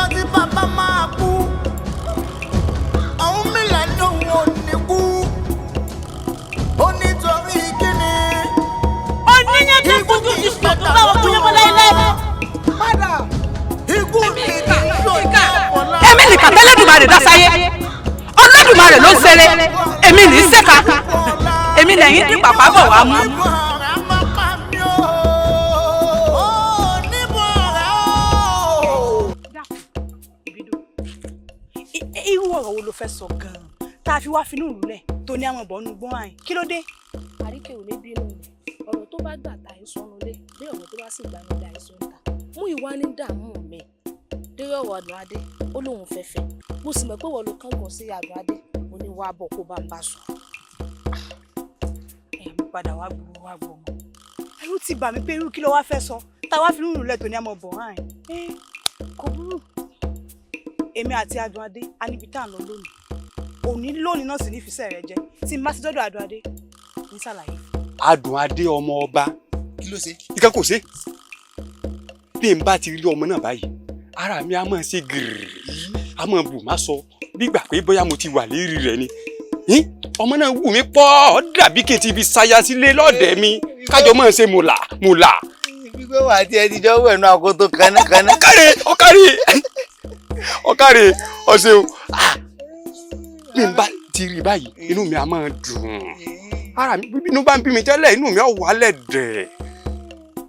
Lọ́jọ́ tí bàbá máa kú, Ọ̀rúnmìlà lòun ò ní kú. Ó nítorí kíni? Oníyàn tó fojú ti ṣọdún báwọn kú yẹn láéláé. Padà, ikú ni kì í ṣòjọ́ ọ̀la. Èmi nìkan tẹ́lẹ̀dùmarè dá sáyé, Olódùmarè ló ń ṣeré, èmi ní í ṣèkà, èmi lẹ́yìn dín pàpà bọ̀ wá mú. Irú ọ̀rọ̀ wo ló fẹ́ sọ gan-an tá a fi wá finú ìlú lẹ̀ tó ní àwọn ìbọn gbọ́n àyìn? Kí ló dé? Àríkẹ́ ò ní bínú mi. Ọ̀rọ̀ tó bá gbà ta ẹ̀ sọnù lé bí ọ̀rọ̀ tó bá sì gbà nílé àìsàn ta mú ìwá ní dààmú mi lórí ọ̀rọ̀ Àdùn Adé. Ó lóun fẹ́fẹ́, mo sì mọ̀ pé wọ́n ló kángun sí Àdùn Adé. Mo ní wàá bọ̀ kó bá ń bá sùn. Ẹ̀yà mi padà wá gbòòrò wá gbọ́ ọmọ. Ẹ̀rù ti bà mí pé irú kí ló wá fẹ́ sọ tá a wá finú ìlú lẹ̀ tó ní àwọn ìbọn àyìn. Kò burú, èmi àti Àdùn Adé a níbi tá à ń lọ lónìí. Òní lónìí náà sì ní ìfisẹ́ rẹ jẹ. Tí n bá ti dọ́dọ̀ Àdùn Adé ní sàlàyé. Adùn Adé ọmọ ọba. Kí ló ṣe? Ìkan kò ṣe. Bí n bá ti rí ọmọ náà báyìí, ara mi á máa ṣe gírì, á máa bù má sọ bí gbà pé bóyá mo ti wà lérí rẹ̀ ni. Ọmọ náà wù mí pọ̀, ó dàbí kí n ti fi ṣaya sílé lọ́ọ̀dẹ̀ mi, kájọ máa ṣe mùlà mùlà. Gbígbé wà tí ẹ ti jọ wẹ̀ nú akoto kanákaná. Ọ̀kàrẹ̀, ọ̀kàrẹ̀, ọ̀kàrẹ̀, ọ̀ṣẹ̀un. Bí n bá ti rí báyìí, inú mi á máa dùn. Ara mi, inú bá ń bí mi tẹ́lẹ̀, inú mi á wálẹ̀ dẹ̀.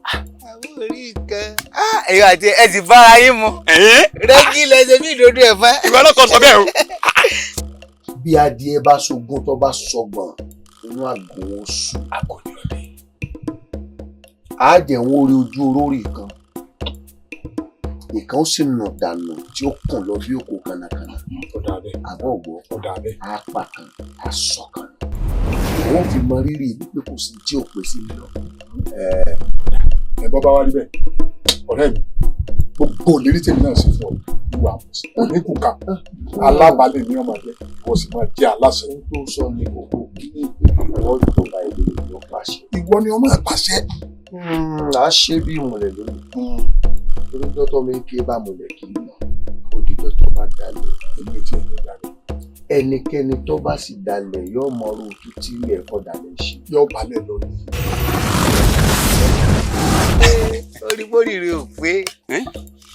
Àwọn orí nǹkan. Ẹ̀yin àti ẹ ti bára yín mu. Rẹ́gí lẹ́sẹ̀ bí ìdodo ẹ̀ fẹ́. Ìwọ lọ́kọ̀ sọ bẹ́ẹ̀ o. Bí adìẹ bá sogún tó bá sọgbọ̀n, inú àgọ́ wọn sùn. Akọni ọdẹ. Á jẹ́ wọn orí ojú orórì kan. Ìkan ó sì nà dànù tí ó kùn lọ bí òkú kànàkànà. Ó dà bẹ́ẹ̀. Àbọ̀ ọ̀gbọ́. Ó dà bẹ́ẹ̀. Á pa kan, á sọ kan. Òun fi mọ rírì wípé kò sí tí ò pé sí mi lọ. Ẹ bọ́ bá wá rí bẹ́ẹ̀, ọ̀rẹ́ mi, gbogbo ìlérí tèmi náà sì fún ọ ìwà àmọ̀sí òní kù ká alábàálẹ̀ ní ọmọ jẹ́, ìwọ sì máa jẹ́ aláṣẹ. Ohun tó sọ ni kókó ní ìwọ ìjọba ìlú ló pàṣẹ. Ìwọ ni ọmọ àpàṣẹ. À á ṣe bí ìmùlẹ̀ lónìí. Torí dọ́tọ̀ mi ké bá múlẹ̀ kì í mọ̀, ó di dọ́tọ̀ bá dalẹ̀. Èmi ò tiẹ̀ ní dalẹ̀. Ẹnikẹ́ni tó bá sì dalẹ̀ yóò mọ irú ojú tí ilé ẹ̀kọ́ dalẹ̀ ṣe. Yóò balẹ̀ lọ ní. Orí bóríire ò pé,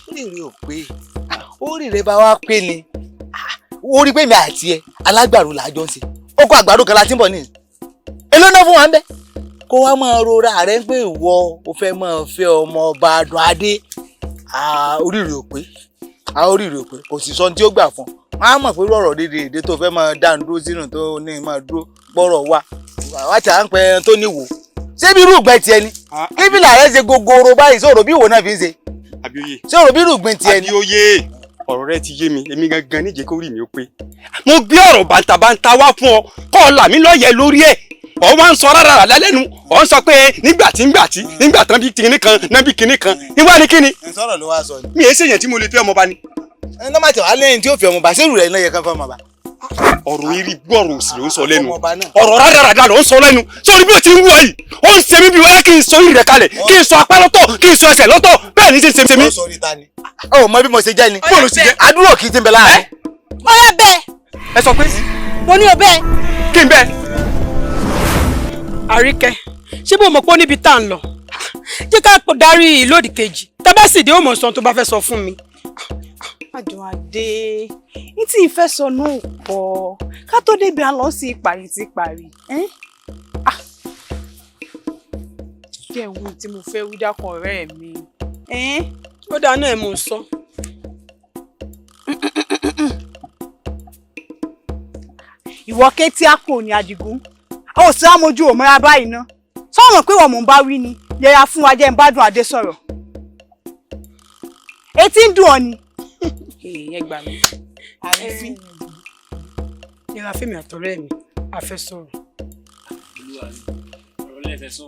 oríire ò pé, oríire bá wá pé ni orí pé mi àti ẹ alágbàro là á jọ ń ṣe. Ó kó àgbàdo kan láti ń bọ̀ ní èló náà fún wa ń bẹ́ kó wá máa rora rẹ pé ìwọ ò fẹ́ máa fẹ́ ọmọ ọba Àdùn Adé. Oríire ò pé, oríire ò pé, kò sì sọ ohun tí ó gbà fún ọ. Á mọ̀ pé ọ̀rọ̀ dédé èdè tó fẹ́ máa dá dúró sínú tó ní máa dúró gbọ́rọ̀ wa wá tí à ń pẹ́ tó níwò. Ṣé bí irú ìgbẹ́ tiẹ̀ ni kí fìlà rẹ ṣe gogoro báyìí? Sọ̀rọ̀ bí ìwò náà fi ń ṣe? Abíóyè. Sọ̀rọ̀ bí irú ìgbín tiẹ̀ ni? Abíóyè, ọ̀rọ̀ rẹ ti yé mi. Èmi gangan níjẹ́ kó rí mi ó pé. Mo gbé ọ̀rọ̀ bàǹtàbàǹtà wá fún ọ kọ́ ọ là mí lọ́yẹ̀ lórí ẹ̀. Ọ wá ń sọ rárá lẹ́nu, ọ ń sọ pé nígbà tí nígbà tí nígbà tán bí kinní kan náà bí kinní kan níwá ni kinní. Ẹ sọ̀rọ̀ ló wá sọ ni. Mi èé ṣèyàn tí mo lè fẹ́ ọmọba ni. Ẹ ní má tẹ̀ wá lẹ́yìn tí ó fi ọmọba sẹ́rù rẹ̀ náà yẹ kán fẹ́ ọmọba. Ọ̀rọ̀ eré gbọ́rọ̀ òsì ló ń sọ lẹ́nu. Ọmọọba náà. Ọ̀rọ̀ rádaràda ló ń sọ lẹ́nu. Sórí bí o ti ń wọ yìí, ó ń ṣe mí bí wáyà kí n sọ orí rẹ̀ kalẹ̀, kí n sọ apá lọ́tọ̀, kí n sọ ẹsẹ̀ lọ́tọ̀, bẹ́ẹ̀ ni ṣe ń ṣe mí. Ó sọ orí ta ni. Ó mọ bí mo ṣe jẹ́ ni. Bó ló ṣe jẹ́? Àdúrò kì í ti ń bẹ láàrin. Ó yá bẹ́ẹ̀. Ẹ sọ pé. Mo ní o bẹ́ẹ̀. Kí n bẹ́ẹ̀. Àríkẹ́, ṣé bó mọ̀ pé ó níbi tá à ń lọ? Jẹ́ ká darí ìlú òdì kejì, tá bá sì dé, ó mọ̀ sọ tó bá fẹ́ sọ fún mi. Àdùn Adé, ní tí ìfẹ́ sọ náà pọ̀, ká tó débi à ń lọ sí ìparí tí parí. Jẹ́ ìwú tí mo fẹ́ wí dákun ọ̀rẹ́ mi. Ó dáa náà, ẹ̀ mò ń sọ. Ìwọ kétí àpò ní Àdìgún, ó sì á mojú òmùra báyìí ná. Sọ̀rọ̀ pé wọ́n mò ń bá wí ni, yẹra fún wa, jẹ́ ń bá Dùn Adé sọ̀rọ̀. Etí ń dùn ọ ni. Ẹ gbà mí. Àrífín. Yẹra fẹ́mi àtọ̀rẹ́ mi, a fẹ́ sọ̀rọ̀. Olúwa mi, ọ̀rọ̀ lẹ́fẹ̀ẹ́ sọ.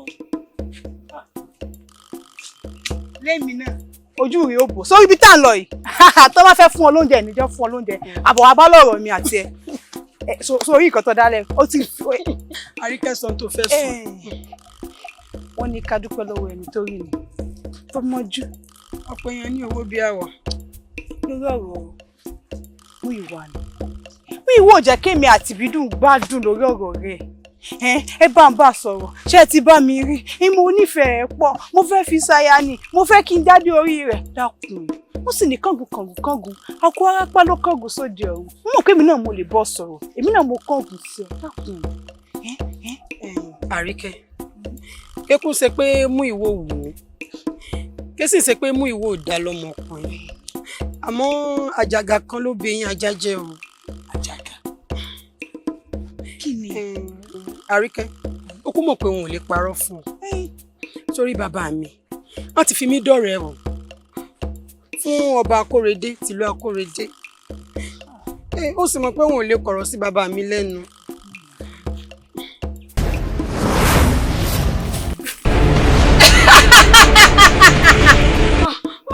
Lémi náà, ojú rẹ̀ ó bò sórí ibi tá à ń lọ yìí. Tó bá fẹ́ fún ọ lóúnjẹ, ìníjọ́ fún ọ lóúnjẹ. Àbọ̀ wá bá lọ̀rọ̀ mi àti ẹ. Sórí nǹkan tó dálẹ̀, ó ti. Àríkẹ́, sọ tó fẹ́ sọ. Wọ́n ní ká dúpẹ́ lọ́wọ́ ẹni tó rí ni tó mọ́jú. Ọ̀pọ̀ èèyàn ní owó bí àwọ̀. Lórí ọ̀rọ̀ Múyìwá ni. Múyìwá ò jẹ́ kémi àti Ìbídùn gbádùn lórí ọ̀rọ̀ rẹ̀. Ẹ bá ń bá sọ̀rọ̀, ṣé ẹ ti bá mi rí? Mo nífẹ̀ẹ́ ẹ pọ̀, mo fẹ́ fi ṣaya ni, mo fẹ́ kí n dádé orí rẹ̀. Dákun, ó sì ní kángun kángun kángun, akọ arápá ló kángun sóde ọ̀run. Mo mọ̀ pé èmi náà mo lè bọ́ sọ̀rọ̀, èmi náà mo kángun sí ọ. Dákun. Àríkẹ́, kékun ṣe pé Múyìwá wù mí, ké sì ṣe pé Múyìwá ò dá lọ́mọkùnrin, àmọ́ àjàgà kan ló bẹ yín ajá jẹ́ o. Àjàgà kí ni? Àríkẹ́, ó kú mọ̀ pé òun ò lè parọ́ fún ọ sórí bàbá mi, wọ́n ti fi mí dọ̀rẹ́ o fún ọba Akórèdé tìlú Akórèdé. Ó sì mọ̀ pé òun ò lè kọ̀rọ̀ sí bàbá mi lẹ́nu.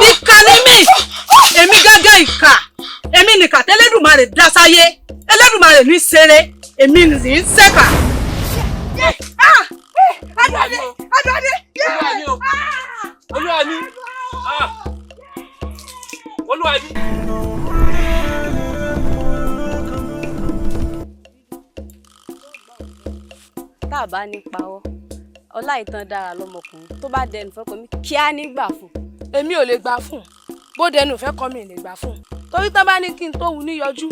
Ìkà ni mí, èmi gángan ìkà, èmi nìkà tẹ́lẹ́dùmarè dá sáyé, Ẹlẹ́dùmarè ní ṣeré, èmi ní í ṣẹ̀kà. Adúadé! Adúadé! Olúwa mi! Olúwa mi! Tá a bá ní parọ́, Ọláìtàn dára lọ́mọkùnrin, tó bá dẹnu fẹ́ kọ mí kíá nígbà fún. Èmi ò lè gbà fún, bó dẹnu fẹ́ kọ́ mi lè gbà fún, torí tán bá ní kí n tó wu ní yọjú,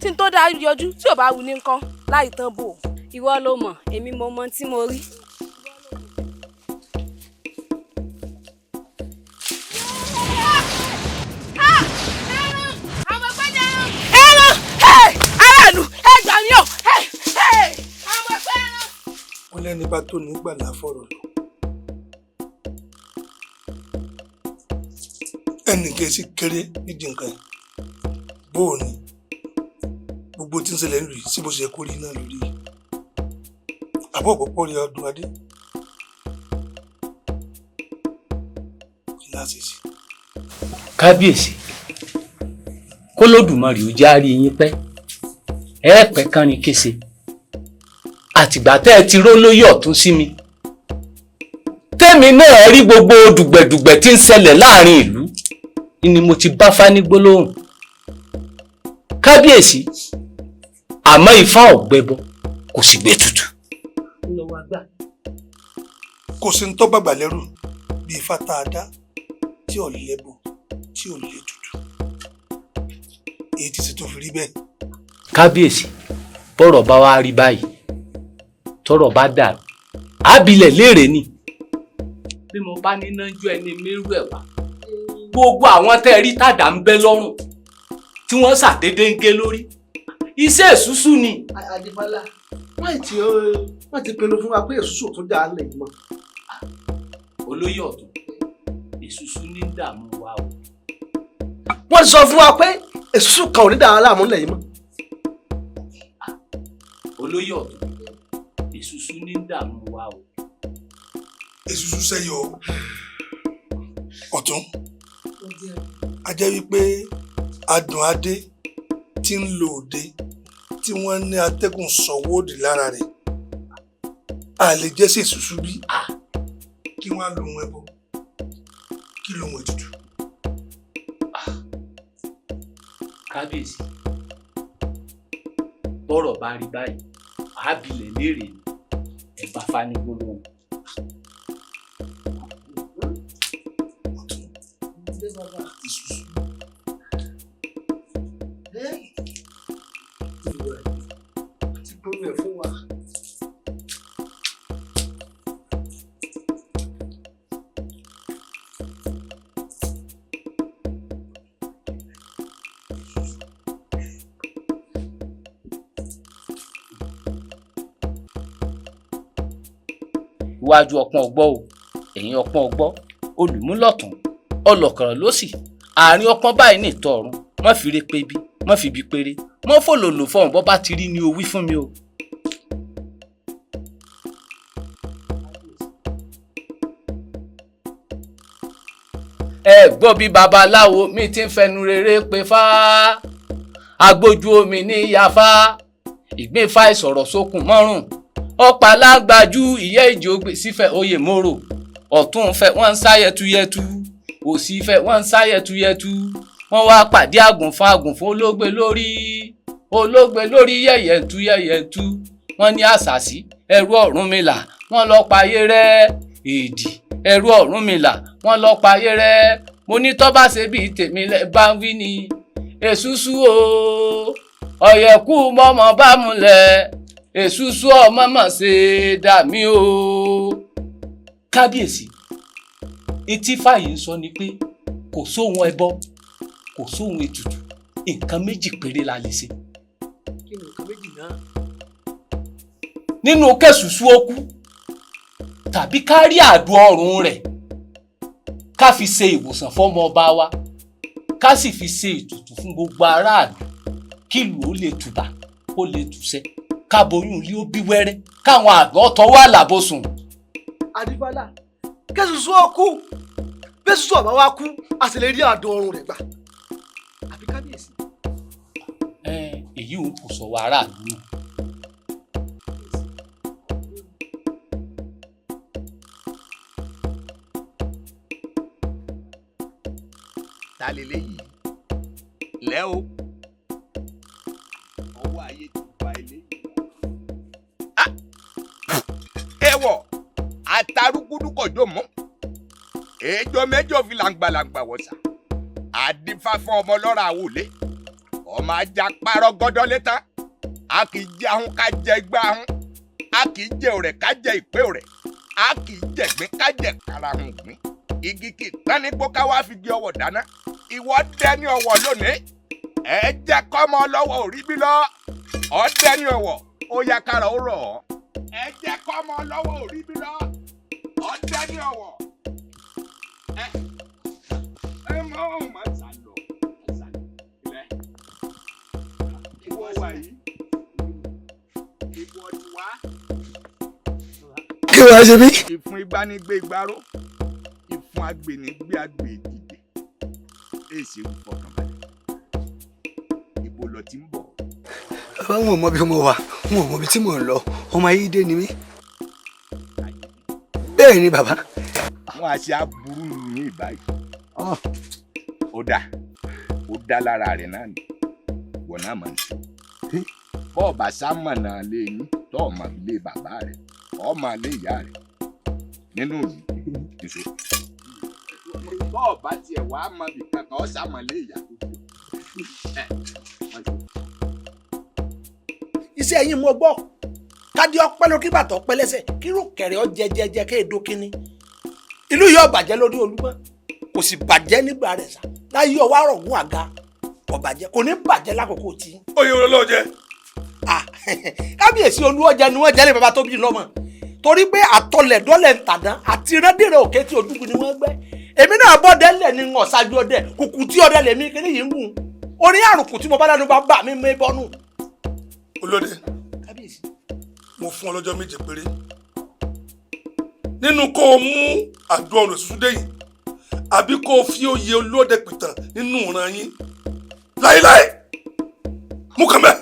tí n tó dá yọjú, tí ò bá wu ní nǹkan Láìtàn bò. Ìwọ ló mọ̀, èmi mo mọ tí mo rí. Ẹran aráàlú ẹ gbà mí o. Wọ́n lẹ́ni bá tó nígbà láfọ̀rọ̀ lọ. Ẹnì kejì kéré nídìí nǹkan yìí. Bóò ni gbogbo tí ń ṣẹlẹ̀ nílùú yìí sí bó ṣe yẹ kó rí náà lórí yìí. Àbọ̀ ọ̀pọ̀pọ̀ rí ọdún adé. Kí láti ṣe? Kábíyèsí, kólódùmarè ó já rí yín pẹ́, ẹ pẹ́ kán ni kése. Àtìgbà tẹ́ ẹ ti ró lóyè ọ̀tún sí mi, tẹ́mi náà rí gbogbo dùgbẹ̀dùgbẹ̀ tí ń ṣẹlẹ̀ láàrin ìlú ni mo ti bá fá ní gbólóhùn. Kábíyèsí, àmọ́ ifá ò gbẹbọ kò sì gbé tutù. Kò sí ní tó bàgbà lẹ́rù bí ifá tá a dá tí ò lẹ́bọ tí ò lè tutù. Èyí ti ṣe tó fi rí bẹ́ẹ̀. Kábíyèsí, bọ́rọ̀ bá wá rí báyìí, tọ́rọ̀ bá dàrú, àbílẹ̀ léèrè ni. Bí mo bá níná jó ẹni mérú ẹ̀ wá, gbogbo àwọn tẹ́ ẹ rí tàdá ń bẹ́ lọ́rùn tí wọ́n ṣàdédé ń gé lórí, iṣẹ́ èṣùṣù ni. Adébọ́lá, wọ́n ti pinnu fún wa pé èṣùṣù tó dáa lè mọ́. Olóyè ọ̀tún, èṣùṣù ní dààmú wa o. Wọ́n ti sọ fún wa pé èṣùṣù kan ò ní dàá láàmú lẹ́yìn mọ́. Olóyè ọ̀tún, èṣùṣù ní dààmú wa o. Èṣùṣù sẹ́yọ ọ̀tún, a jẹ́ wípé adùn adé tí ń lo òde tí wọ́n ní atẹ́gùn sọ̀wọ́ òdì lára rẹ̀, a lè jẹ́ sí èṣùṣù bí? Kí wọ́n á lo ohun ẹbọ, kí lo ohun ètùtù. Kábíyèsí, bọ́rọ̀ bá rí báyìí, àábilẹ̀ léèrè ni ẹ bá fani gbólóhùn. Ti pinnu ẹ̀ fún wa. Iwájú ọpọ́n ọgbọ́ o, ẹ̀yìn ọpọ́n ọgbọ́, olùmúlọ̀tún, ọlọ́kọ̀rọ̀ lósì, àárín ọpọ́n báyìí ní ìtọ́ ọ̀run, má fi re pebi, má fi bi péré, má fòlòlò fọhùn bọ́ bá ti rí ni o wí fún mi o. Ẹ gbọ́ bí babaláwo mi ti ń fẹnu rere pé fá, agbójú omi ní yafá, ìgbín fa ìsọ̀rọ̀ sókun mọ́rùn, ọ̀pá lágbájú ìyẹ́ ìjì ògbè sífẹ̀ oyè mòrò, ọ̀tún fẹ́ wọ́n ń sá yẹtuyẹtu, òsì fẹ́ wọ́n ń sá yẹtuyẹtu, Wọ́n wá pàdé àgùnfọn, àgùnfọn ológbe lórí, ológbe lórí yẹ̀yẹ̀ntú yẹ̀yẹ̀ntú. Wọ́n ní àṣàsí ẹrú Ọ̀rúnmìlà, wọ́n lọ payé rẹ́. Èdì ẹrú Ọ̀rúnmìlà, wọ́n lọ payé rẹ́. Mo ní tọ́ bá ṣe bíi tèmi lẹ́ bá ń wí ni. Èṣùṣù o, ọ̀yẹ̀kú mọ́mọ́ bá múlẹ̀, èṣùṣù ọmọ mọ̀ ṣe dà mí o. Kábíyèsí, etí fàyè ń sọ ni pé kò sóhun ẹbọ, kò sóhun ètùtù, nǹkan méjì péré la lè ṣe. Kí ni nǹkan méjì náà? Nínú kẹsùsù ó kú tàbí ká rí àdó ọrùn rẹ̀ ká fi ṣe ìwòsàn fọ́mọ ọba wa, ká sì fi ṣe ètùtù fún gbogbo aráàlú kí ìlú ó lè tùbà kó lè tùṣẹ, káboyún ilé ó bí wẹ́rẹ́, káwọn àgbọn tọwọ́ àlàbòsùn. Adífálà, kẹsùsù ó kú, bẹ́sùsù ọ̀bá wa kú, a sì lè rí àdó ọrùn rẹ̀ gbà. Àbí kábíyèsí? Èyí ò kò sọ wọ aráàlú náà. Ta leléyìí lẹ́ o, ọwọ́ ayé ti ba eléyìí. Ẹ wọ̀ atarúgúdú kọjọ mọ́, èjọ mẹ́jọ fi làǹgbàlàǹgbà wọ̀sà, àdífáfọ́ ọmọ lọ́ra àwòlé, ọmọ ajá parọ́ gọ́dọ́ létá, a kì í jẹ ahun ká jẹ igbá ahun, a kì í jẹ ọ̀rẹ́ ká jẹ ìpè ọ̀rẹ́, a kì í jẹ̀gbín ká jẹ karahun gbín. Igi kì í tán ní gbó ká wá fi gé ọwọ́ dáná. Ìwọ dẹni ọwọ́ lónìí, ẹ jẹ́ kọ́mọ lọ́wọ́ òrí bí lọ. Ọ dẹni ọwọ́, ó yá kára ó rọ̀ ọ́. Ẹ jẹ́ kọ́mọ lọ́wọ́ òrí bí lọ. Ọ dẹni ọwọ́. Ẹ mọ òun máa sàlọ sàlọ ilẹ̀. Ìwọ wà yìí, ìwọ ti wá. Kí wàá ṣe bí? Ìfun igbá ní gbé igbá ró, ìfun agbè ní gbé agbè dìde. Èsì ìfọkànbalẹ̀. Ibo lọ ti ń bọ̀? Bàbá, wọn ò mọ bí mo wà, wọn ò mọ bí tí mò ń lọ, ọmọ ayédè ni mí. Bẹ́ẹ̀ ni bàbá. Wọ́n á ṣe aburú ní ìbáyìí. Ó dà, ó dá lára rẹ̀ náà ni, wọ́n náà máa ń sọ. Bọ́ọ̀bà sámọ̀nà lé yín, tọ́ ọmọ ilé bàbá rẹ̀, ọmọ ilé ìyá rẹ̀ nínú ìlú ìṣó. Bọ́ọ̀bà tiẹ̀ wá mọ ibì kankan, ọ́ sàmọ̀ lé ìyá tó bí ọ. Iṣẹ́ yín mo gbọ́, kádé ọpẹ́ lókè bàtọ̀ ọpẹ́ lẹ́sẹ̀, kírú kẹ̀rẹ́ ọ jẹjẹjẹ kéèdó kínní. Ìlú yóò bàjẹ́ lórí Olúmọ, kò sì bàjẹ́ nígbà rẹ̀ sá. Láyé ọwọ́ àrọ̀gún àga kò bàjẹ́, kò ní bàjẹ́ lákòókò tí. Oyè wo ló jẹ? Kábíyèsí Olúọjẹ ni wọ́n jẹ́lé bàbá tó bí lọ́mọ. Torí pé àtọlẹ̀dọ́lẹ̀ ń tàdán àti ìrandíran òkè tí ojúgun ni wọ́n gbẹ́. Èmi náà bọ́dẹ lẹ̀ ni ń ọ̀ṣájú ọdẹ, kùkù tí ọdẹ lèmi kíní yìí ń gùn. Orí àrùnkù tí mo bá dánú bá bà mí mé bọ́nú. Olóde, mo fún ọ lọ́jọ́ méje péré. Nínú kó o mú àdó ọrùn èṣùṣù dé yìí, àbí kó o fi oyè Olóde pìtàn nínú ìran yín. Láíláí, mú kàn bẹ́ẹ̀.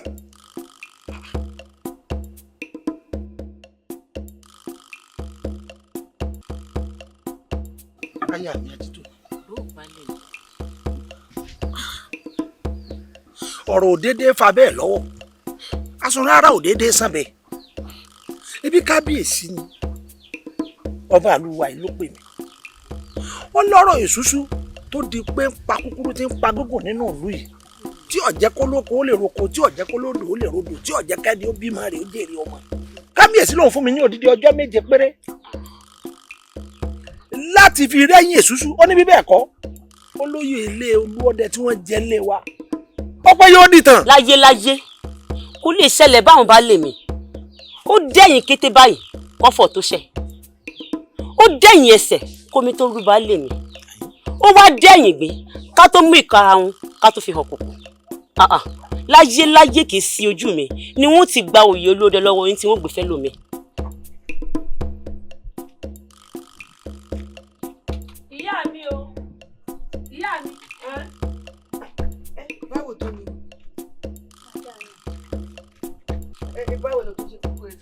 Aya mi àti tó. Ọ̀rọ̀ òdédé fa bẹ́ẹ̀ lọ́wọ́, aṣọ rárá òdédé sàn bẹ́ẹ̀. Ibi kábíyèsí ni ọba àlùwà yìí ló pè mí. Ó lọ́rọ̀ èṣùṣù tó di pé ń pa kúkúrú tí ń pa gígùn nínú ìlú yìí, tí ó jẹ́ kó lóko ó lè roko, tí ó jẹ́ kó lódò ó lè rodò, tí ó jẹ́ kẹ́ni ó bímọ rẹ̀ ó jèrè ọmọ. Kábíyèsí lòun fún mi ní odidi ọjọ́ méje péré láti fi rẹ́yìn èṣùṣù. Ó ní bí bẹ́ẹ̀ kọ́, ó lóye ilé Olúọdẹ tí wọ́n jẹ lé wa, ọpẹ́ yóò dìtàn. Láyéláyé kó lè ṣẹlẹ̀ báwọn bá lè mí. Ó dẹ̀yìn kété báyìí kọ́fọ̀ tó ṣẹ̀, ó dẹ̀yìn ẹsẹ̀ kómi tó rú bá lè mí, ó wá dẹ̀yìn gbé ká tó mú ìkarahun ká tó fi hàn kòkò. Láyéláyé kì í sí ojú mi ni wọ́n ti gba òye Olóde lọ́wọ́ yín tí wọ́n gbé fẹ́ lómi. Ìyá mi o, ìyá mi. Báwo tó ni? Báwo ló tún ṣe kúkú ẹ?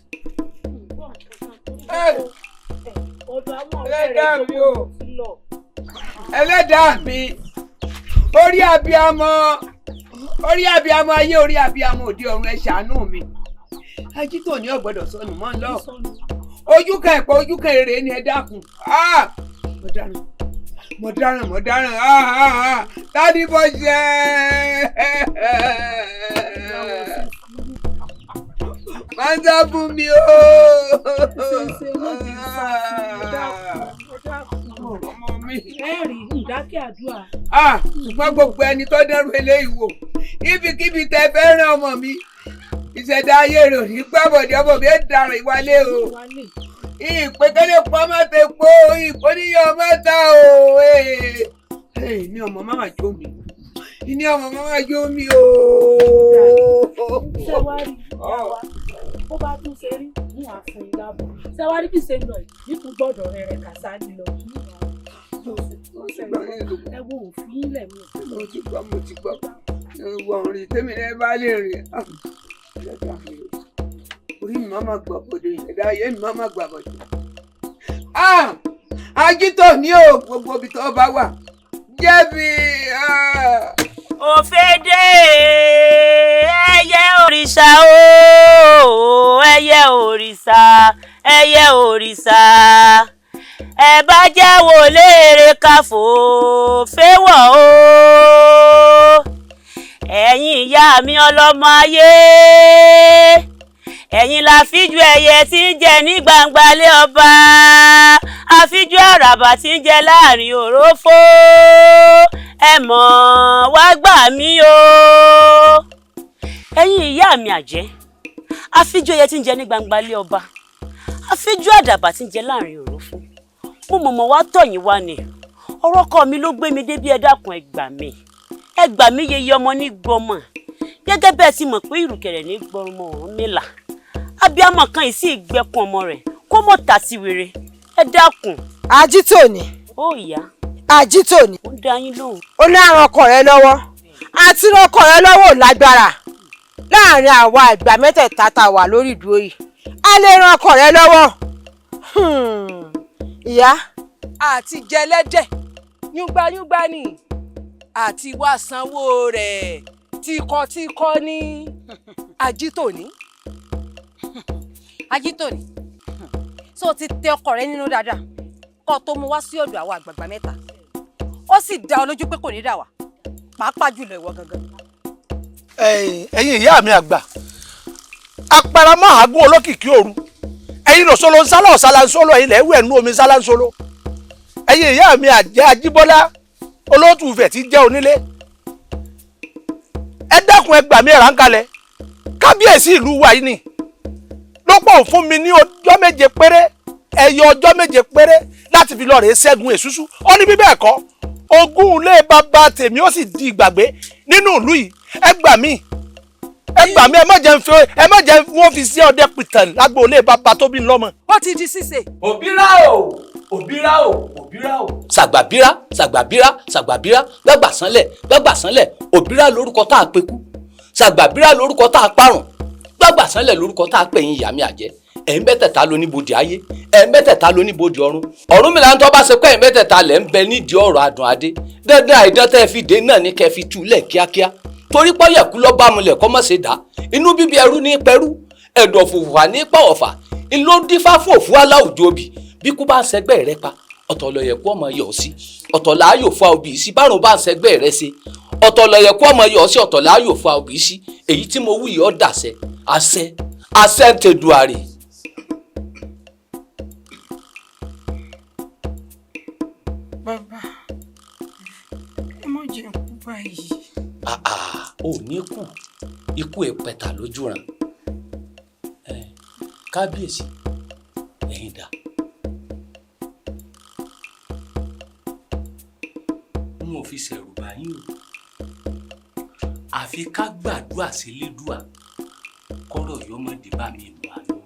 Ọ̀dọ̀ àwọn ọ̀rẹ́ Ẹlẹ́dàá rẹ̀ mi o, tó ti lọ. ẹlẹ́dàá mi, Orí abiyamọ, orí abiyamọ ayé, orí abiyamọ òde ọ̀run, ẹ ṣàánú mi. Ajítò ní ọ̀gbọ́dọ̀ sọnù mọ́ ń lọ. Ojú kan ẹ̀pọ̀, ojú kan èrè ni, ẹ dákun. Mo dáràn, mo dáràn, mo dáràn. Tani bó ṣe máa ń sá fún mi o. Ọmọ mi. Ẹ rí ìdákẹ́ àdúrà. Ṣùgbọ́n gbogbo ẹni tó dẹ́rù eléyìí wò, ibikíbi tẹ fẹ́ rán ọmọ mi, ìṣẹ̀dá ayé rẹ̀ ò ní gbàbọ̀dé, ọmọ mi ẹ̀ dàrú ìwálé o. Ìpèkélé pọ́nmọ́tẹ́ po ìpóníyàn mọ́ta o. Ní ọmọ máma jó mi, ní ọmọ máma jó mi o. Ṣé wàá rí ìyá wa bó bá tún ṣe rí mú àfún ìdábọ̀? Ṣé wàá rí bí ṣe ń lọ yìí nípò gbọ́dọ̀ rẹ̀ rẹ̀ kàṣáájú lọ. Ẹ wo òfin ilẹ̀ mi. Mo ti gbọ́, mo ti gbọ́. Ìwọ̀n rìn tèmi náà bá lè rìn. Orí mi máa gbà bọ̀dọ̀, ìṣẹ̀dá ayé mi máa gbà bọ̀dọ̀. Ajítò ní o, gbogbo ibi tó bá wà jẹ́bi. Òfédè ẹyẹ òrìṣà o, ẹyẹ òrìṣà, ẹyẹ òrìṣà, ẹ bá jẹ́ wò léèrè káfò fẹ́wọ̀ o. Ẹ̀yin ìyá mi ọlọ́mọ ayé, ẹ̀yin la fíjú ẹyẹ tí ń jẹ ní gbangba lé ọba, àfíjú àràbà tí ń jẹ láàrin òrófó, ẹ mọ̀ wá gbà mí o. Ẹ̀yin ìyá mi àjẹ́, àfíjú ẹyẹ tí ń jẹ ní gbangba lé ọba, àfíjú àdàbà tí ń jẹ láàrin òrófó, mo mọ̀mọ́ wá tọ̀ yín wá ni. Ọ̀rọ̀ ọkọ mi ló gbé mi débi, ẹ dákun ẹ gbà mí, ẹ gbà mí yeye ọmọ ní gbọmọ. Gẹ́gẹ́ bẹ́ẹ̀ ti mọ̀ pé ìrùkẹ̀rẹ̀ ní gbọmọ Ọ̀rúnmìlà, abiyamọ kan yìí sì gbẹkun ọmọ rẹ̀ kó mọ̀ tà sí wèrè, ẹ dákun. Ajítòní. Ó ìyá. Ajítòní. Ó ń dá yín lóhùn. Ó ní àrùn ọkọ rẹ lọ́wọ́, àti ọkọ rẹ lọ́wọ́ ò lágbára. Láàrin àwa àgbà mẹ́tẹ̀ẹ̀ta tá a wà lórí ìdúró yìí, a lè ran ọkọ rẹ lọ́wọ́. Ìyá. Àti jẹlẹ́dẹ̀ yúngbáyúngbá ni, àti wá sanwó rẹ̀ tíkọ́tíkọ́ ní. Ajítòní. Ajítòní, ṣó o ti tẹ ọkọ rẹ nínú dáadáa kó o tó mú wá sí ọ̀dọ̀ àwọn àgbààgbà mẹ́ta? Ó sì dá ọ lójú pé kò ní dà wá, pàápàá jùlọ ìwọ gangan. Ẹ̀yin ìyá mi àgbà, aparamọ́ àágún olókìkí òru, ẹ̀yin lòsolo ń sálọ̀ ṣáláńsólò, ẹ̀yin lẹ́wẹ̀ nú omi ṣáláńsólò. Ẹ̀yin ìyá mi àjẹ́ Ajíbọ́lá olóòtú ìfẹ́ tí jẹ́ onílé, ẹ dákun ẹ gbà mí, ẹ̀rà ń kalẹ̀. Kábíyèsí ìlú wa yìí ni ló pọ̀ fún mi ní ọjọ́ 7 péré, ẹyọ ọjọ́ 7 péré láti fi lọ rèé ṣẹ́gun èṣùṣù. Ó ní bí bẹ́ẹ̀ kọ́, ogún ilé bàbá tèmi ó sì di ìgbàgbé nínú ìlú yìí. Ẹ gbà mí, ẹ gbà mí, ẹ má jẹ́ ń fi, ẹ má jẹ́ wọ́n fi sí ọdẹ pìtàn lágbo ilé bàbá tó bí ń lọ́mọ. Ó ti di ṣíṣe. Òbírà o, òbírà o, òbírà o. Ṣàgbàbírà, ṣàgbàbírà, ṣàgbàbírà, gbàgbà sánlẹ̀, gbàgbà sánlẹ̀, òbírà lórúkọ tá a pe kú, ṣàgbàbírà lórúkọ tá a parùn, gbàgbà sánlẹ̀ lórúkọ tá a pè yín ìyá mi àjẹ́. Ẹ̀yin mẹ́tẹ̀ẹ̀ta ló ní bodè ayé, ẹ̀yin mẹ́tẹ̀ẹ̀ta ló ní bodè ọ̀run. Ọ̀rúnmìlà ń tọ́ bá ṣe pé ẹ̀yin mẹ́tẹ̀ẹ̀ta lẹ̀ ń bẹ nídìí ọ̀rọ̀ Adùn Adé. Dandan àìdán tẹ́ ẹ fi dé náà ní kẹ́ ẹ fi túlẹ̀ kíákíá. Torí pọ́yẹ̀kú lọ́ bá mulẹ̀ kọ́ mọ̀ ṣe dá. Inú bíbí ẹrú ní pẹrú, ẹ̀dọ̀ fòfò ní pàwọ̀fà, ńlọ dífá fún òfú aláwùjọ òbí. Bí kú bá ń sẹgbẹ́ rẹ pa, ọ̀tọ̀ lọ̀yẹ̀kú ọmọ yọ̀ sí, ọ̀tọ̀ láàyò fún òbí sí. Bárùn bá ń sẹgbẹ́ rẹ ṣe, ọ̀tọ̀ lọ̀yẹ̀kú ọmọ yọ̀ sí, ọ̀tọ̀ láàyò fún òbí sí. Èyí tí mo wí yìí ó dàṣẹ, àṣẹ, àṣẹ ń tẹ̀dùàrè. Bàbá, ẹ má jẹ́ kú báyìí. Ò ní kú, ikú ẹ pẹ̀tà lójú ràn. Kábíyèsí, ẹ̀yin dà. N ò fi ṣẹ̀rù bà yín o. Àfi ká gbàdúrà sí Elédùà kọ́rọ̀ yọmọdé bá mi wà lọ.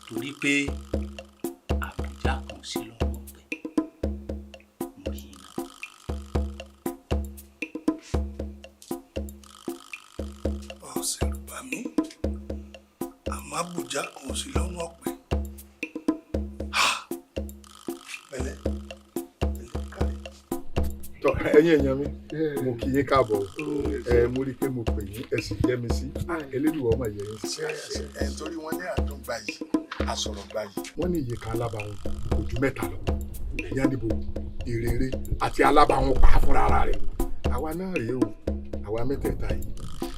Torí pé Àbújá kan sí lọ́wọ́ pẹ̀. Mo rí iná. Ọ̀sẹ̀rù bà mí, àmọ́ Àbújá kan sí lọ́wọ́ pẹ̀. Pẹ̀lẹ́, pẹ̀lẹ́ kárẹ̀. Tọ, ẹ̀yin èèyàn mi, mo kí yín káàbọ̀ o. Ẹ mo rí i pé mo pè yín, ẹ sì jẹ́ mi sí. Elédùwọ̀ ọmọ yẹ yín sí. Ẹ torí wọn ní àdúgbà yìí, àsọ̀rọ̀ gbà yìí. Wọ́n ní iye kan alábàáwọn kò ju mẹ́ta lọ. Ìyánnibó, ìrèrè àti alábàáwọn pa fúnra ara rẹ̀. Àwa náà rèé o, àwa mẹ́tẹ̀ẹ̀ta yìí,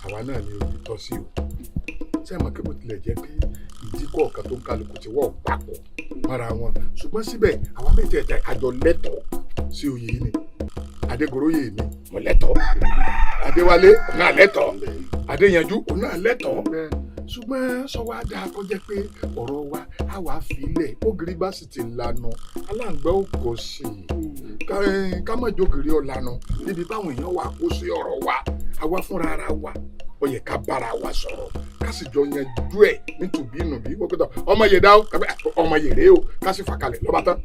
àwa náà ni oyè tọ́ sí o. Ṣé ẹ mọ̀ pé bó tilẹ̀ jẹ́ pé ìdí kọ̀ọ̀kan tó ń kálukú ti wọ́ papọ̀ mọ́ra wọn, ṣùgbọ́n síbẹ̀ àwa mẹ́tẹ̀ẹ̀ta àjọ lẹ́tọ̀ọ́ sí oyè yìí ni. Adégoróyè mi, mo lẹ́tọ̀ọ́. Adéwálé, òun náà lẹ́tọ̀ọ́. Adéyanjú, òun náà lẹ́tọ̀ọ́. Ṣùgbọ́n sọ wá dáa kó jẹ́ pé ọ̀rọ̀ wa á wàá fi ilẹ̀ ògiri bá sì ti lanu, aláǹgbá ò kò sí i ká má jógiri ọ̀lànà níbi báwọn èèyàn wà kó sí ọ̀rọ̀ wa. Àwa fúnra ara wa, ó yẹ ká bára wa sọ̀rọ̀, ká sì jọ yanjú ẹ̀ nítùbínùbí. Wọ́n pẹ́ tọ́ ọmọ yè dá o, ọmọ yè rèé o, ká sì fà kalẹ̀ lọ́ba tán.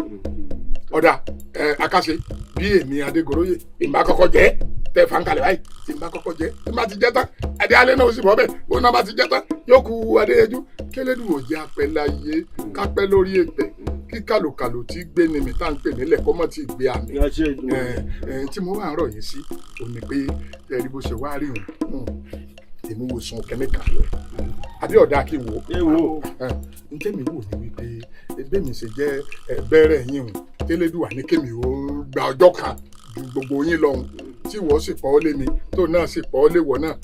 Ọ̀dà ẹ̀ akáṣe bí èmi Adégoróyè ìmbá kọ́kọ́ jẹ́ tẹ fankalẹ̀ báyìí, tí n bá kọ́kọ́ jẹ́, tí n bá ti jẹ́ tán, Adéalé náà ó sì bọ́ bẹ́ẹ̀. Bó náà bá ti jẹ́ tán, yóò ku Adéyanjú. Kélédùn ò jẹ́ apẹ́ láyé, kápẹ́ lórí èpè, kí kàlòkàlò tí gbé ni mi tá à ń pè nílẹ̀ kó mọ̀ tí gbé àmì. Ẹ ẹ tí mo wà ń rọ̀ yín sí ò ní pé ẹ rí bó ṣe wá rí òun, èmi wò sùn kẹ́mí kan lọ àbí ọ̀dà kí n wò ó. N tẹ́mi wò ní wípé ẹgbẹ́ mi ṣe jẹ́ bẹ́rẹ̀ yín o, tẹ́lẹ̀dùwà ní kémi ó gba ọjọ́ kan ju gbogbo yín lọ́hùn, tí wọ́n sì pọ̀ lé mi, tó náà sì pọ̀ lé wọ̀ náà.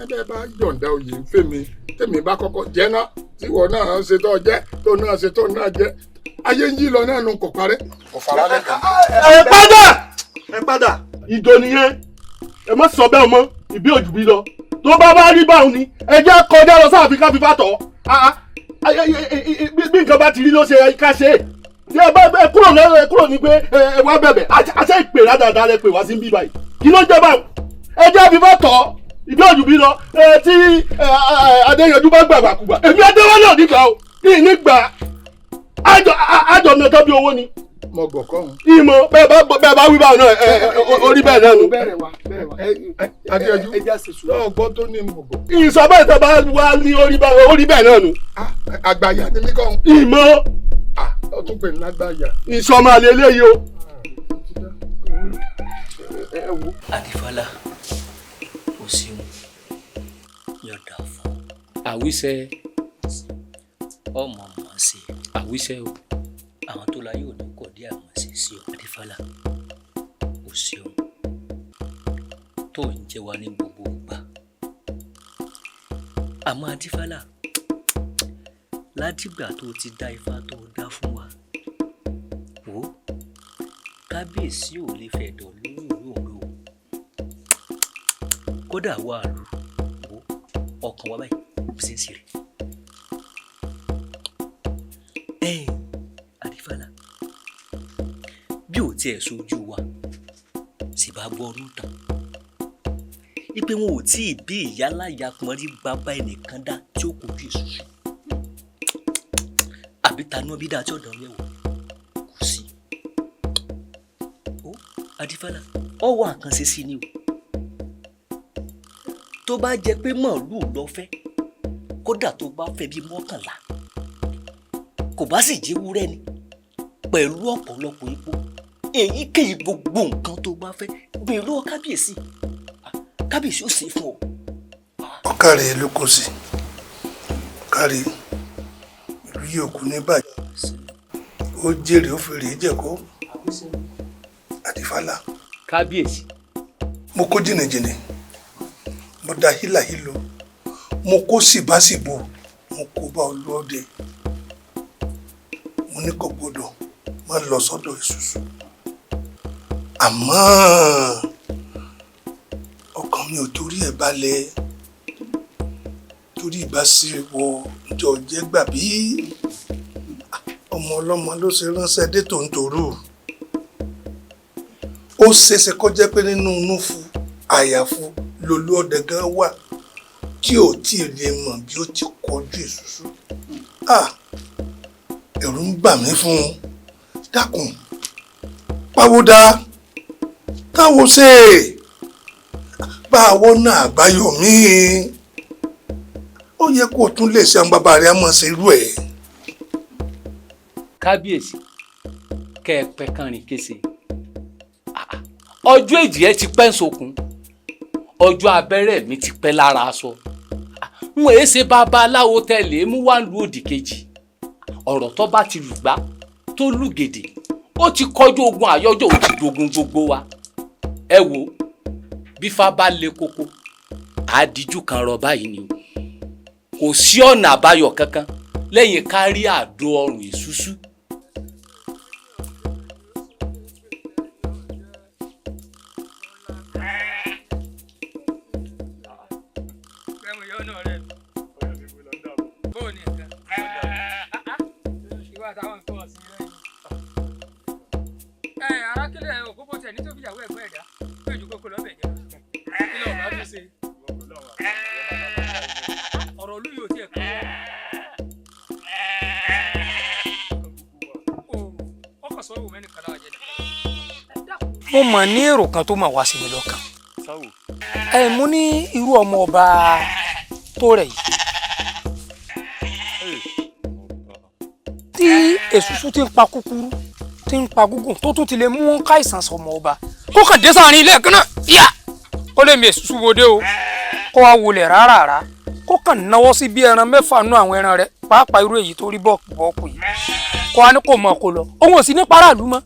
Ẹbẹ́ bá yọ̀ǹda oyè ń fẹ́ mi, tẹ́mi bá kọ́kọ́ jẹ́ náà, tí wọ́n náà ṣe tó jẹ́, tó náà ṣe tó náà jẹ́, ayé ń yí lọ náà nù, kò parẹ́. Kò fara lẹ́kọ̀ọ́. Ẹ padà, ẹ padà, ìjọ nìyẹn. Ẹ má sọ bẹ́ẹ̀ mọ́, ìbí òjò bí lọ. Tó bá bá rí báwọn ni, ẹ jẹ́ kọjá lọ sáàfin ká fi bá tọ̀. Bí nǹkan bá ti rí ló ṣe ká ṣe é. Ẹ bá ẹ kúrò náà, ẹ kúrò ní pé ẹ wá bẹ̀bẹ̀. Àṣẹ ìpè rádaràda rẹ pè wá sí bí báyìí. Kí ló ń jẹ́ báwọn? Ẹ jẹ́ fi bá tọ̀, ìbí òjò bí lọ. Tí Adéyanjú bá gbàgbàkúgbà, èmi Adéwálé ò ní gbà o, ní ní gbà. Àjọ mi ọ̀tọ́ bí owó ni. Mo gọ̀ kọ́ òun. Ìmọ̀ bẹ́ẹ̀ bá wí báwọn náà, orí bẹ́ẹ̀ náà nù. Adéyanjú náà gbọ́ tó ní mo gọ̀. Ìsọ bẹ́ẹ̀ tẹ́ bá wá ní orí bẹ́ẹ̀ náà nù. Àgbàyà ni mí kọ́ òun. Ìmọ̀. Ó tún pè ní lágbàyà. Ìsọ máa lè léyìí o. Adífálà, o ṣeun, yọ̀dà fún. Àwíṣẹ. Ọmọ mọ̀ ṣe. Àwíṣẹ o. Àwọn tó láyé òní kọ̀ dé àwọn ṣe sí ọ. Adífálà, o ṣeun tó ń jẹ wá ní gbogbo ìgbà. Àmọ́ Adífálà, látìgbà tó ti dá ifá tó dá fún wa, wò ó, kábíyèsí ò lè fẹ̀dọ̀ lórí òróǹro. Kódà wà lù wò ó, ọkàn wa báyìí bí ṣe ń ṣe rè. Ẹ̀yin Adífálà, bí ò tiẹ̀ sojú wa sì bá gbọ́ ọdún tán ipe wọn ò tí ì bí ìyáláyà pọ́nrí bàbá ẹnìkan dá tí ó kojú èṣùṣù, àbí tanú bí dáa tí ọ̀dọ̀ yẹ̀ wò kò sí. Ó Adífálà, ọ wà nǹkan ṣe sí ni o. Tó bá jẹ́ pé màálùú lọ fẹ́, kódà tó bá fẹ́ bíi 11, kò bá sì jẹ́ ewúrẹ́ ni pẹ̀lú ọ̀pọ̀lọpọ̀ epo, èyíkéyìí gbogbo nǹkan tó bá fẹ́ béèrè lọ́wọ́ kábíyèsí, kábíyèsí ó ṣe fún ọ. Ọ̀kàrẹ̀ ló kò sí, ọ̀kàrẹ̀ ìlú yìí ò kú ní bàjẹ́, ó jèrè ó fèrè jẹ̀kọ́. Adífálà. Kábíyèsí. Mo kó jìnnìjìnnì, mo da hílàhílo, mo kó síbáṣìbò, mo kó bá Olúọdẹ. Mo ní kò gbọdọ̀ má lọ sọ́dọ̀ èṣùṣù. Àmọ́ ọkàn mi ò torí ẹ̀ balẹ̀, torí ìbáṣepọ̀ ìjọ jẹ́ gbà bí ọmọ ọlọ́mọ ló ṣe ránṣẹ́ dé tòǹtòrú. Ó ṣeéṣe kó jẹ́ pé nínú núfu àyàfu lolúọdẹ gan wà tí ò tí ì lè mọ̀ bí ó ti kọjú èṣùṣù. Ẹ̀rù ń bà mí fún un. Dákun, pàwọ́dà táwo ṣe bá a wọ́nà àbáyọ míì. Ó yẹ kó o tún lè ṣe àwọn bàbá rẹ á mọ̀ ṣe irú ẹ̀. Kábíyèsí, kẹ́ ẹ pẹ́ kánrin kése. Ọjọ́ èjì ẹ ti pẹ́ ń sokùn, ọjọ́ abẹ́rẹ́ mi ti pẹ́ lára aṣọ. N ò ṣe babaláwo tẹ̀lé mú wá lu òdì kejì. Ọ̀rọ̀ tó bá ti lùgbá tó lùgèdè ó ti kọjú ogun àyọjọ́, ó ti dogun gbogbo wa. Ẹ wo bí Ifá bá le koko, àdìjú kan rọ báyìí ni o. Kò sí ọ̀nà àbáyọ kankan lẹ́yìn kárí àdó ọrùn ìṣúṣú. Mo mọ̀ ní èrò kan tó mà wá sí mi lọ́kàn. Ẹ mú ní irú ọmọ ọba tó rẹ̀ yìí tí èsúsú ti ń pa kúkúrú tí ń pa gúngùn tó tún ti lè mú káìsàn sọmọ ọba kó kàn dé sáàrin ilé ẹ̀kan náà yá ó lè mi èsúsú wo dé o, kó wá wọlé rárá kó kàn náwó sí bí ẹran mẹ́fà nú àwọn ẹran rẹ̀, pàápàá irú èyí tó rí bọ́ọ̀kù bọ́ọ̀kù yìí, kó wá ní kò mọ̀ kó lọ, òun ò sí ní paráàlú mọ́.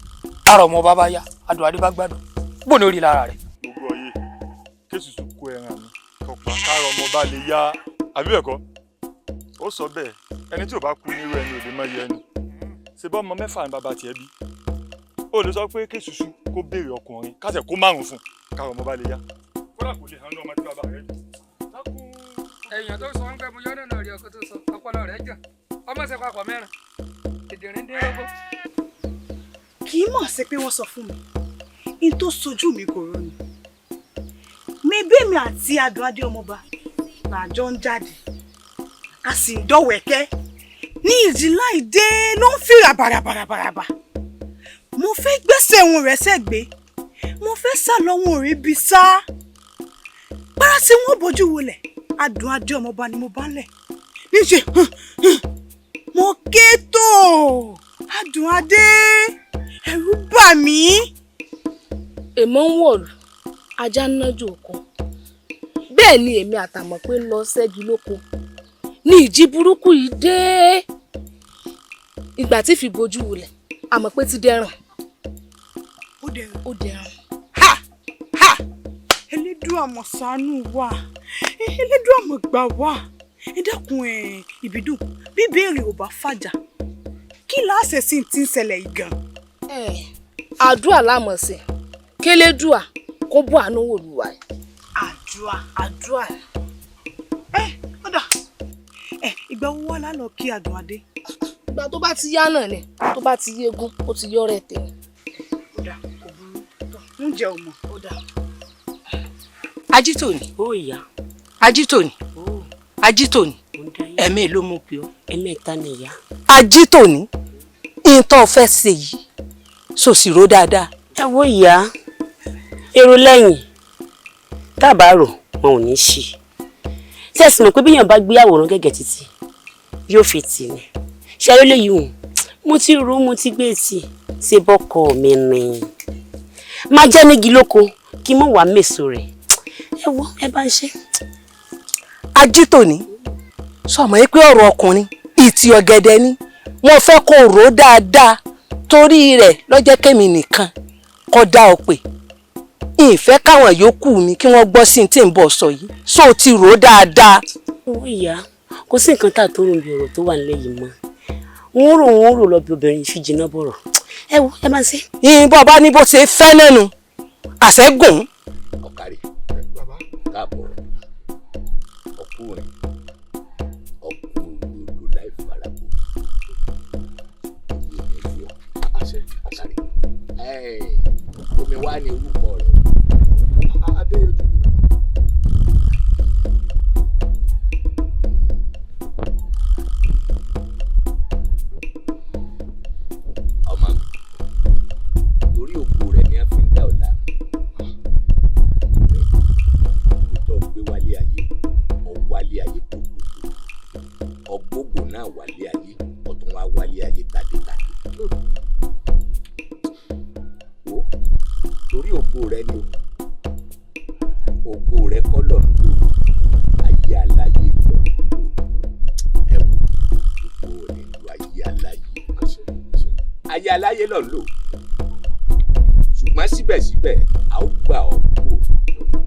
Lára ọmọ ọba bá yá, Adùn Adé bá gbádùn, bó ni ó rí lára rẹ̀. Gbogbo ọyẹ kéṣùṣù kó ẹran mi kọpa káàrọ ọmọ ọba lè yá, àbí bẹ́ẹ̀ kọ́? Ó sọ bẹ́ẹ̀, ẹni tí ò bá kú nírú ẹni ò lè mọ iye ẹni. Ṣe bọ́ ọmọ mẹ́fà ni bàbá tiẹ̀ bí? Ó lè sọ pé kéṣùṣù kó béèrè ọkùnrin kásẹ̀ kó márùn fún káàrọ ọmọ ọba lè yá. Kódà kò lè hàn ní ọmọ tí bàbá rẹ̀ bí. Èèyàn tó sọ ń gbẹ mu yọ́nà náà rí ọkọ tó sọ ọpọlọ rẹ̀ jàn ọmọ ṣe papọ̀ mẹ́rin ìdìrín dín rógbó. Kì í mọ̀ sí pé wọ́n sọ fún mi n tó sojú mi kò rọ ni. Mi bẹ́ẹ̀mi àti Adùn Adé ọmọọba làjọ ń jáde, a sì ń dọ̀wẹ́kẹ́ ní ìjìlá ìdè ló ń fìrà bàràbàràbàràbà. Mo fẹ́ gbẹ́sẹ̀ òun rẹ̀ sẹ́gbẹ́, mo fẹ́ sá lọ́wọ́ òun rí bí sá. Párá tí wọ́n bójú wọlẹ̀, Adùn Adé ọmọọba ni mo bá ń lẹ̀ níṣẹ́ mo ké tó Adùn Adé, ẹ̀rù bà mí. Èmọ̀ ń wọ̀lú ajá ń nájú oko, bẹ́ẹ̀ ni èmi àtàmọ̀ pé ń lọ ṣẹ́gi lóko ní ìjì burúkú yìí dé. Ìgbà tí fi bojú wulẹ̀, àmọ̀ pé ti dẹrùn. Ó dẹrùn. Ó dẹrùn. Ha ha! Elédùà mọ̀ ṣàánú wa, Elédùà mọ̀ gbà wá. Ẹ dákun ẹ Ìbídùn, bí béèrè ò bá fàjà, kí láṣẹ sí ti ń ṣẹlẹ̀ yìí gan? Àdúrà lámọ̀ sí kélédùà kó bọ́ àánú wò lù wá. Àdúrà. Àdúrà. Ẹ ọ̀dà ẹ ìgbà wo wá lálọ́ kí Adùn Adé? Ìgbà tó bá ti yá náà ni, tó bá ti yégún ó ti yọrẹ tèmi. Ó dà, kò burú, oúnjẹ ò mọ̀. Ó dà. Ajítòní. Ó ìyá. Ajítòní. Ajítòní. Ẹ̀mí ló mú pé ọ́. Ẹ̀mẹ́ta ni ìyá. Ajítòní, ìtàn fẹ́ ṣe yìí sòsìrò dáadáa. Ẹ wo ìyá, èrò lẹ́yìn tábàárò wọn ò ní ṣe. Ṣé ẹ sì mọ̀ pé bíyàn bá gbé àwòrán gẹ́gẹ́ títì yóò fi tì ní. Ṣé ló léyìí hùn? Mo ti rò ó, mo ti gbé tì ṣe bọ́kọ mi ni. Máa jẹ́ nígi lóko kí mọ̀ wá mèso rẹ̀. Ẹ wo ẹ bá ń ṣe. Ajítòní, sọmọ yìí pé ọ̀rọ̀ ọkùnrin ìtì ọ̀gẹ̀dẹ̀ ni, mo fẹ́ kó rò ó dáadáa torí rẹ̀ lọ́jọ́ kẹ́mi nìkan kọ́ dá ọ pé ìfẹ́ káwọn yòókù mi kí wọ́n gbọ́ sí tí ń bọ̀ sọ yìí, so ti rò ó dáadáa. Ó ìyá, kò sí nǹkan tá a tó rùn bí ọ̀rọ̀ tó wà nílẹ̀ yìí mọ́. Wọ́n rò wọ́n rò lọ bí obìnrin fi jìnnà bọ̀rọ̀. Ẹ wo ẹ máa ń ṣe. Ìyìnbọn bá ní bó ṣe fẹ́ lẹ́nu àṣẹ́gùn. Ọ̀kàrí káàbọ̀ ọkùnrin ọkùnrin odò láì farabọ̀ ọ̀kàrí omi wá ní orúkọ rẹ̀. Adéyanjú ni bàbá. Ọmọ mi, torí òkú rẹ ni a fi ń dá ọ̀la rẹ tó gbé wálé ayé, ọ̀wálé ayé gbogbogbò, ọgbógbò náà wálé ayé, ọ̀tún wá wálé ayé tàdétàdé. Wo torí ògo rẹ ni Ayé aláyé lọ lò, ṣùgbọ́n síbẹ̀síbẹ̀ a ó gbà ọ́ kúrò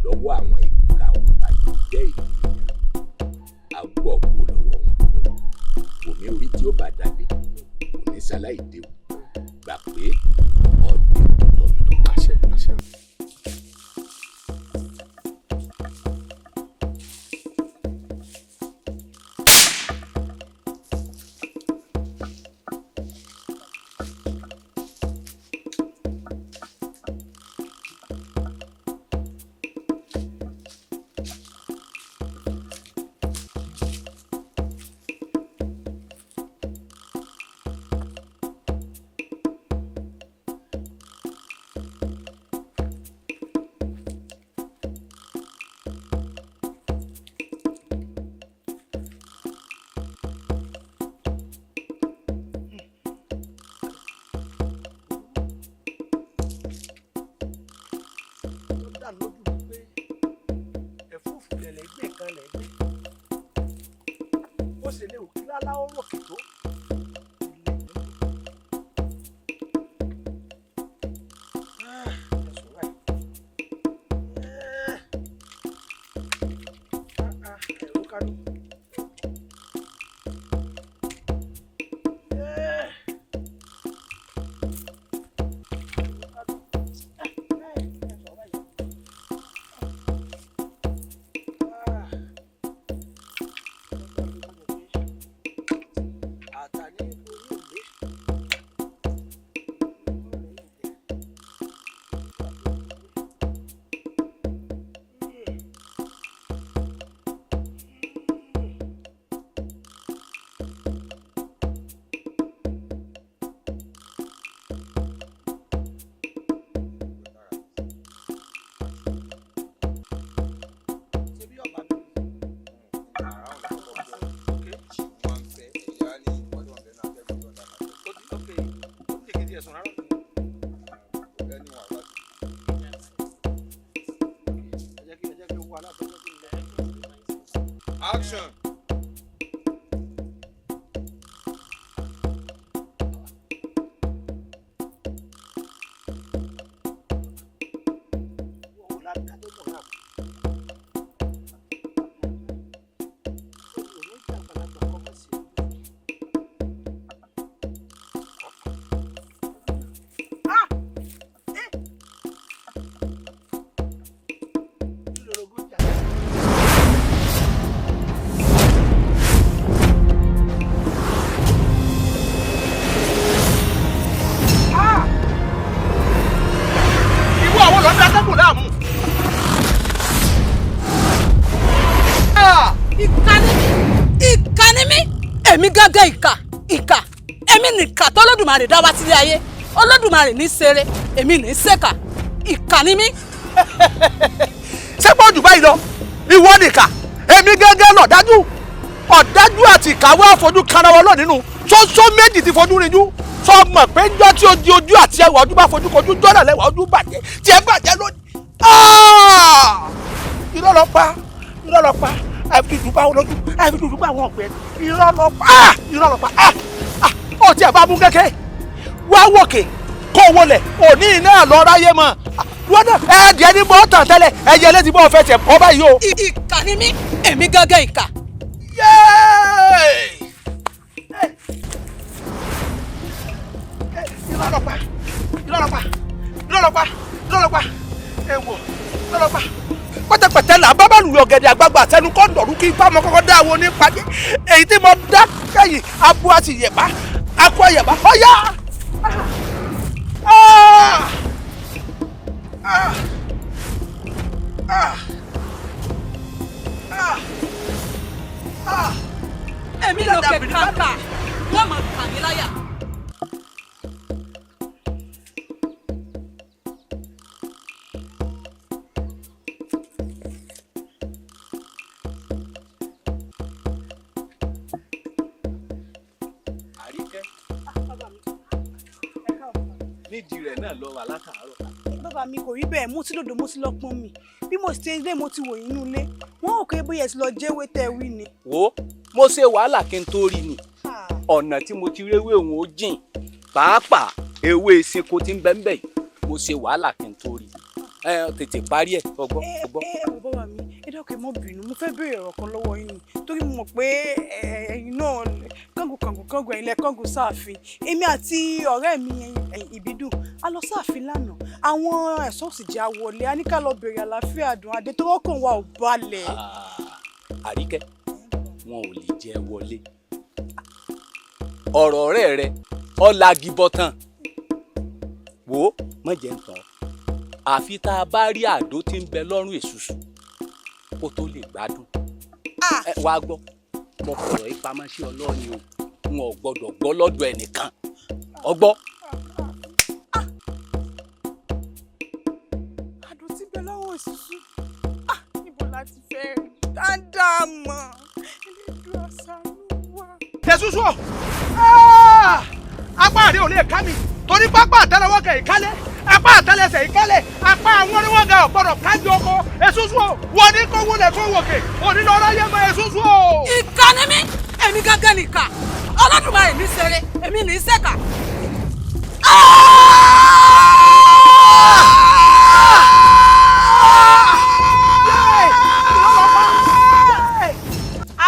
lọ́wọ́ àwọn ìka ọ̀bàjẹ́ ènìyàn, a ó gbà ọ́ kúrò lọ́wọ́ wọn. Omi orí tí ó bá dádé kò ní ṣaláì dé o, gbà pé ọdún tó ń lọ. Àṣẹ, àṣẹ. Action. Èmi gángan ìkà, ìkà, èmi nìkà tọ́lọ́dùmarè dá wá sílé ayé. Olódùmarè ní ṣeré, èmi ní ṣèkà, ìkà ni mí. Ṣé pọ̀ jù báyìí lọ? Ìwọ nìkà, èmi gángan lọ̀dájú, ọ̀dájú àti ìkàwé àfojú kanra wọn lọ nínú ṣóṣó méjì ti fojú rinjú. Sọ mọ̀ pé njọ́ tí ojú ojú àti ẹwà ojú bá fojú kojú jọ́nà lẹ́wà ojú bàjẹ́ tí ẹ bàjẹ́ lónìí. Irọ́ lọ pa, irọ́ lọ pa, àfi dùdú bá wọn lójú, àfi dùdú bá wọn ọ̀pẹ, irọ́ lọ pa, irọ́ lọ pa, ó tiẹ̀ bá mú kékeré wá wòkè kó wọlé òní iná lọ ráyé mọ́ wọ́n náà ẹ̀ẹ́dì ẹni bọ́ tàn tẹ́lẹ̀ ẹ̀yẹ létí bọ́ fẹsẹ̀ bọ́ báyìí o. Ìkà ni mí, èmi gángan ìkà. Irọ́ lọ pa, irọ́ lọ pa, irọ́ lọ pa, irọ́ lọ pa, èèwọ̀, irọ́ lọ pa. Pẹ́tẹ́pẹ́tẹ́ là bá bá lù ọ̀gẹ̀dẹ̀ àgbààgbà àtẹnu kọ́ńdọ̀rú kí ipá mọ kọ́kọ́ dá àwọn onípàdé èyí tí mo dá kẹ́yìn abo àti yẹ̀bá akọ yẹ̀bá ọ̀yá. Èmi lòkè kàkà wọ́n máa kà mí láyà. Àríkẹ́, nídìí rẹ̀ náà lọ wà látàárọ̀. Bàbá mi kò rí bẹ́ẹ̀, mo ti lòdò, mo ti lọ pọn mi, bí mo ṣe ilé mo ti wò inú ilé wọn ò kéré bóyá ẹ ti lọ jẹ́wé tẹ́ wí ni. Wo, mo ṣe wàhálà kí n tó rí ni, ọ̀nà tí mo ti réwé òun ó jìn pàápàá Ewé ìsìnkú tí ń bẹ ń bẹ yìí, mo ṣe wàhálà kí n tó rí ẹ tètè parí ẹ ọgbọ́ ọgbọ́. Ẹ ẹ bàbá mi, ẹ dákun, ẹ má bínú, mo fẹ́ béèrè ọ̀rọ̀ kan lọ́wọ́ yín ni, torí mo mọ̀ pé ẹ̀yin náà kángun kángun kángun, ẹ̀yin lẹ kángun sáàfin. Èmi àti ọ̀rẹ́ mi Ìbídùn a lọ sáàfin lánàá, àwọn ẹ̀ṣọ́ sì jẹ́ àwọlé, a ní ká lọ béèrè àlàáfíà Àdùn Adé tó rọ́kàn wa ò balẹ̀. Àríkẹ́, wọn ò lè jẹ́ wọlé. Ọ̀rọ̀ ọ̀rẹ́ rẹ ọ̀làgìbọ̀tàn wò ó mọ̀jẹ̀ ń tàn, àfi tá a bá rí àdó tí ń bẹ lọ́rùn èṣùṣù kó tó lè gbádùn. Ẹ wá gbọ́, mo fọ̀rọ̀ yìí pamọ́ sí ọlọ́ọ̀ni o, n ò gbọ́dọ̀ gbọ́ lọ́dọ̀ ẹnìkan ọgbọ́. Àdó tí ń bẹ lọ́rùn èṣùṣù, níbo la ti fẹ́ rí dáadáa mọ́? Elédùà ṣàánú wa. Èṣùṣù ọ apá rẹ ò lè ká mi, torí pápá àtẹ́lẹwọ́ kẹ ìkálẹ̀, apá àtẹ́lẹsẹ̀ ìkálẹ̀, apá àwọn oníwọ̀gà ọ̀gbọ́dọ̀ kájú ọkọ. Èṣùṣù o, wọ́n ní kó wọlé kó wòkè òní lọ́ọ́ ráyé mọ́. Èṣùṣù o. Ìkà ni mí, èmi gángan nìkà. Olódùmarè mi ṣeré, èmi ní í ṣèkà.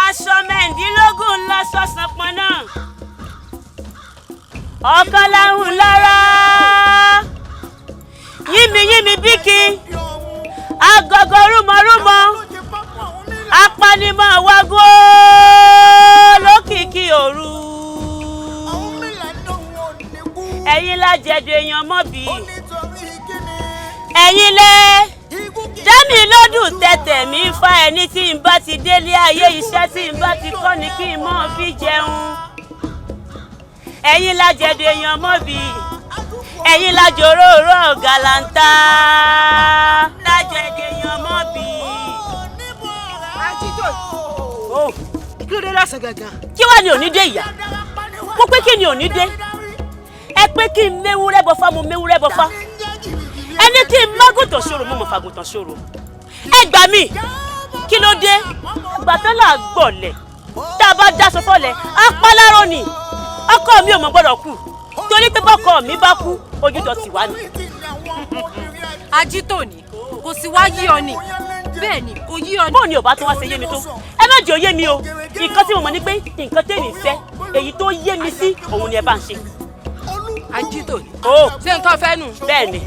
Aṣọ mẹ́ǹdínlógún lọ́sọ̀ sánpọ́n náà, ọ̀kan láhùn lára, yínmiyínmi bíkì agogo rúmọrúmọ, apanimọ̀ wago lókìkí òru. Ẹ̀yin lájẹ̀dù èèyàn mọ́bì, ẹ̀yin lẹ́ dámì lọ́dún tẹ̀tẹ̀ mi fa ẹni tí n bá ti délé ayé, iṣẹ́ tí n bá ti kọ́ ni kí n mọ́ fi jẹun. Ẹ̀yin lájẹ̀dù èèyàn mọ́bì, ẹ̀yin lájòróró gàlàǹtà, lájẹ̀dù èèyàn mọ́bì. Àtijọ́, kí ló dé lọ́sàn gangan? Kí wàá ní òní dé ìyá? Mo pé kí ni òní dé? Ẹ pé kí n méwúrẹ́ bọ́fá, mo méwúrẹ́ bọ́fá. Ẹni kí n mágùntàn ṣòro, mo mọ̀ fàgùntàn ṣòro. Ẹ gbà mí, kí ló dé? Àgbàtàn là gbọ̀lẹ̀, tá a bá dáṣọ fọ́lẹ̀ apálárò ni. Ọkọ mi ò mọ̀ gbọ́dọ̀ kú, torí pé bọ́kọ mi bá kú, ojútọ̀ sì wá ní. Ajítòní kò sì wá yí ọ ni, bẹ́ẹ̀ ni kò yí ọ ni. Bóun ni ò bá tún wá ṣe yé mi tó? Ẹ má jẹ́ ó yé mi o. Nǹkan tí mo mọ̀ ni pé nǹkan tèmi fẹ́, èyí tó yé mi sí òun ni ẹ bá ń ṣe. Ajítòní. O ṣé nǹkan fẹ́ nù? Bẹ́ẹ̀ ni.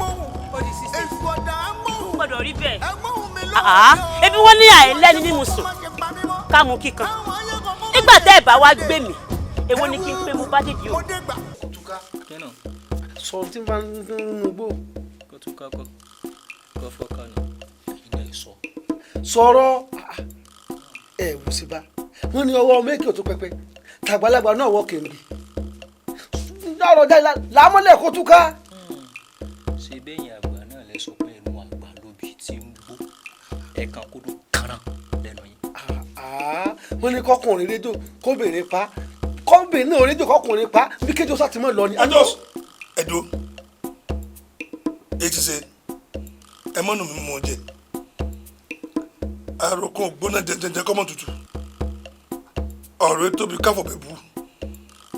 Gbọ́dọ̀ rí bẹ́ẹ̀. Ebi wọ́n ní àìlẹ́ni mímu sùn ká mú kíkan. Nígbà tẹ́ ẹ̀ bá wá gbé mi, èwo ni kí n pé mo bá dìde o. Sọ tí n bá ń nínú gbó. Kótúká kọ fọkà ni ilé sọ. Sọ̀rọ̀ ẹ wò sí bá wọ́n ní ọwọ́ méjì ò tó pẹpẹ, tàgbàlagbà náà wọ́ kèǹgì lọ́rọ̀ jáde lámọ́lẹ̀ kótúká. Ṣe bẹ́yìn àgbà náà lẹ sọ pé ẹnu àgbà lóbi tí ń gbó, ẹ̀ẹ̀kan kódó kàrán lẹ́nu yín. Wọ́n ní kọkùnrin rédíò kóbìnrin pa, kóbìnrin náà rédíò kọkùnrin pa, bí kéjọ sátìmọ́ lọ ni. Ẹdùn èyí ti ṣe ẹ mọ́nù mi mọ̀ jẹ àròkàn ògbóná jẹjẹjẹ kọ́mọ tutù, ọ̀rọ̀ tóbi káfọ̀ bẹ̀ bú,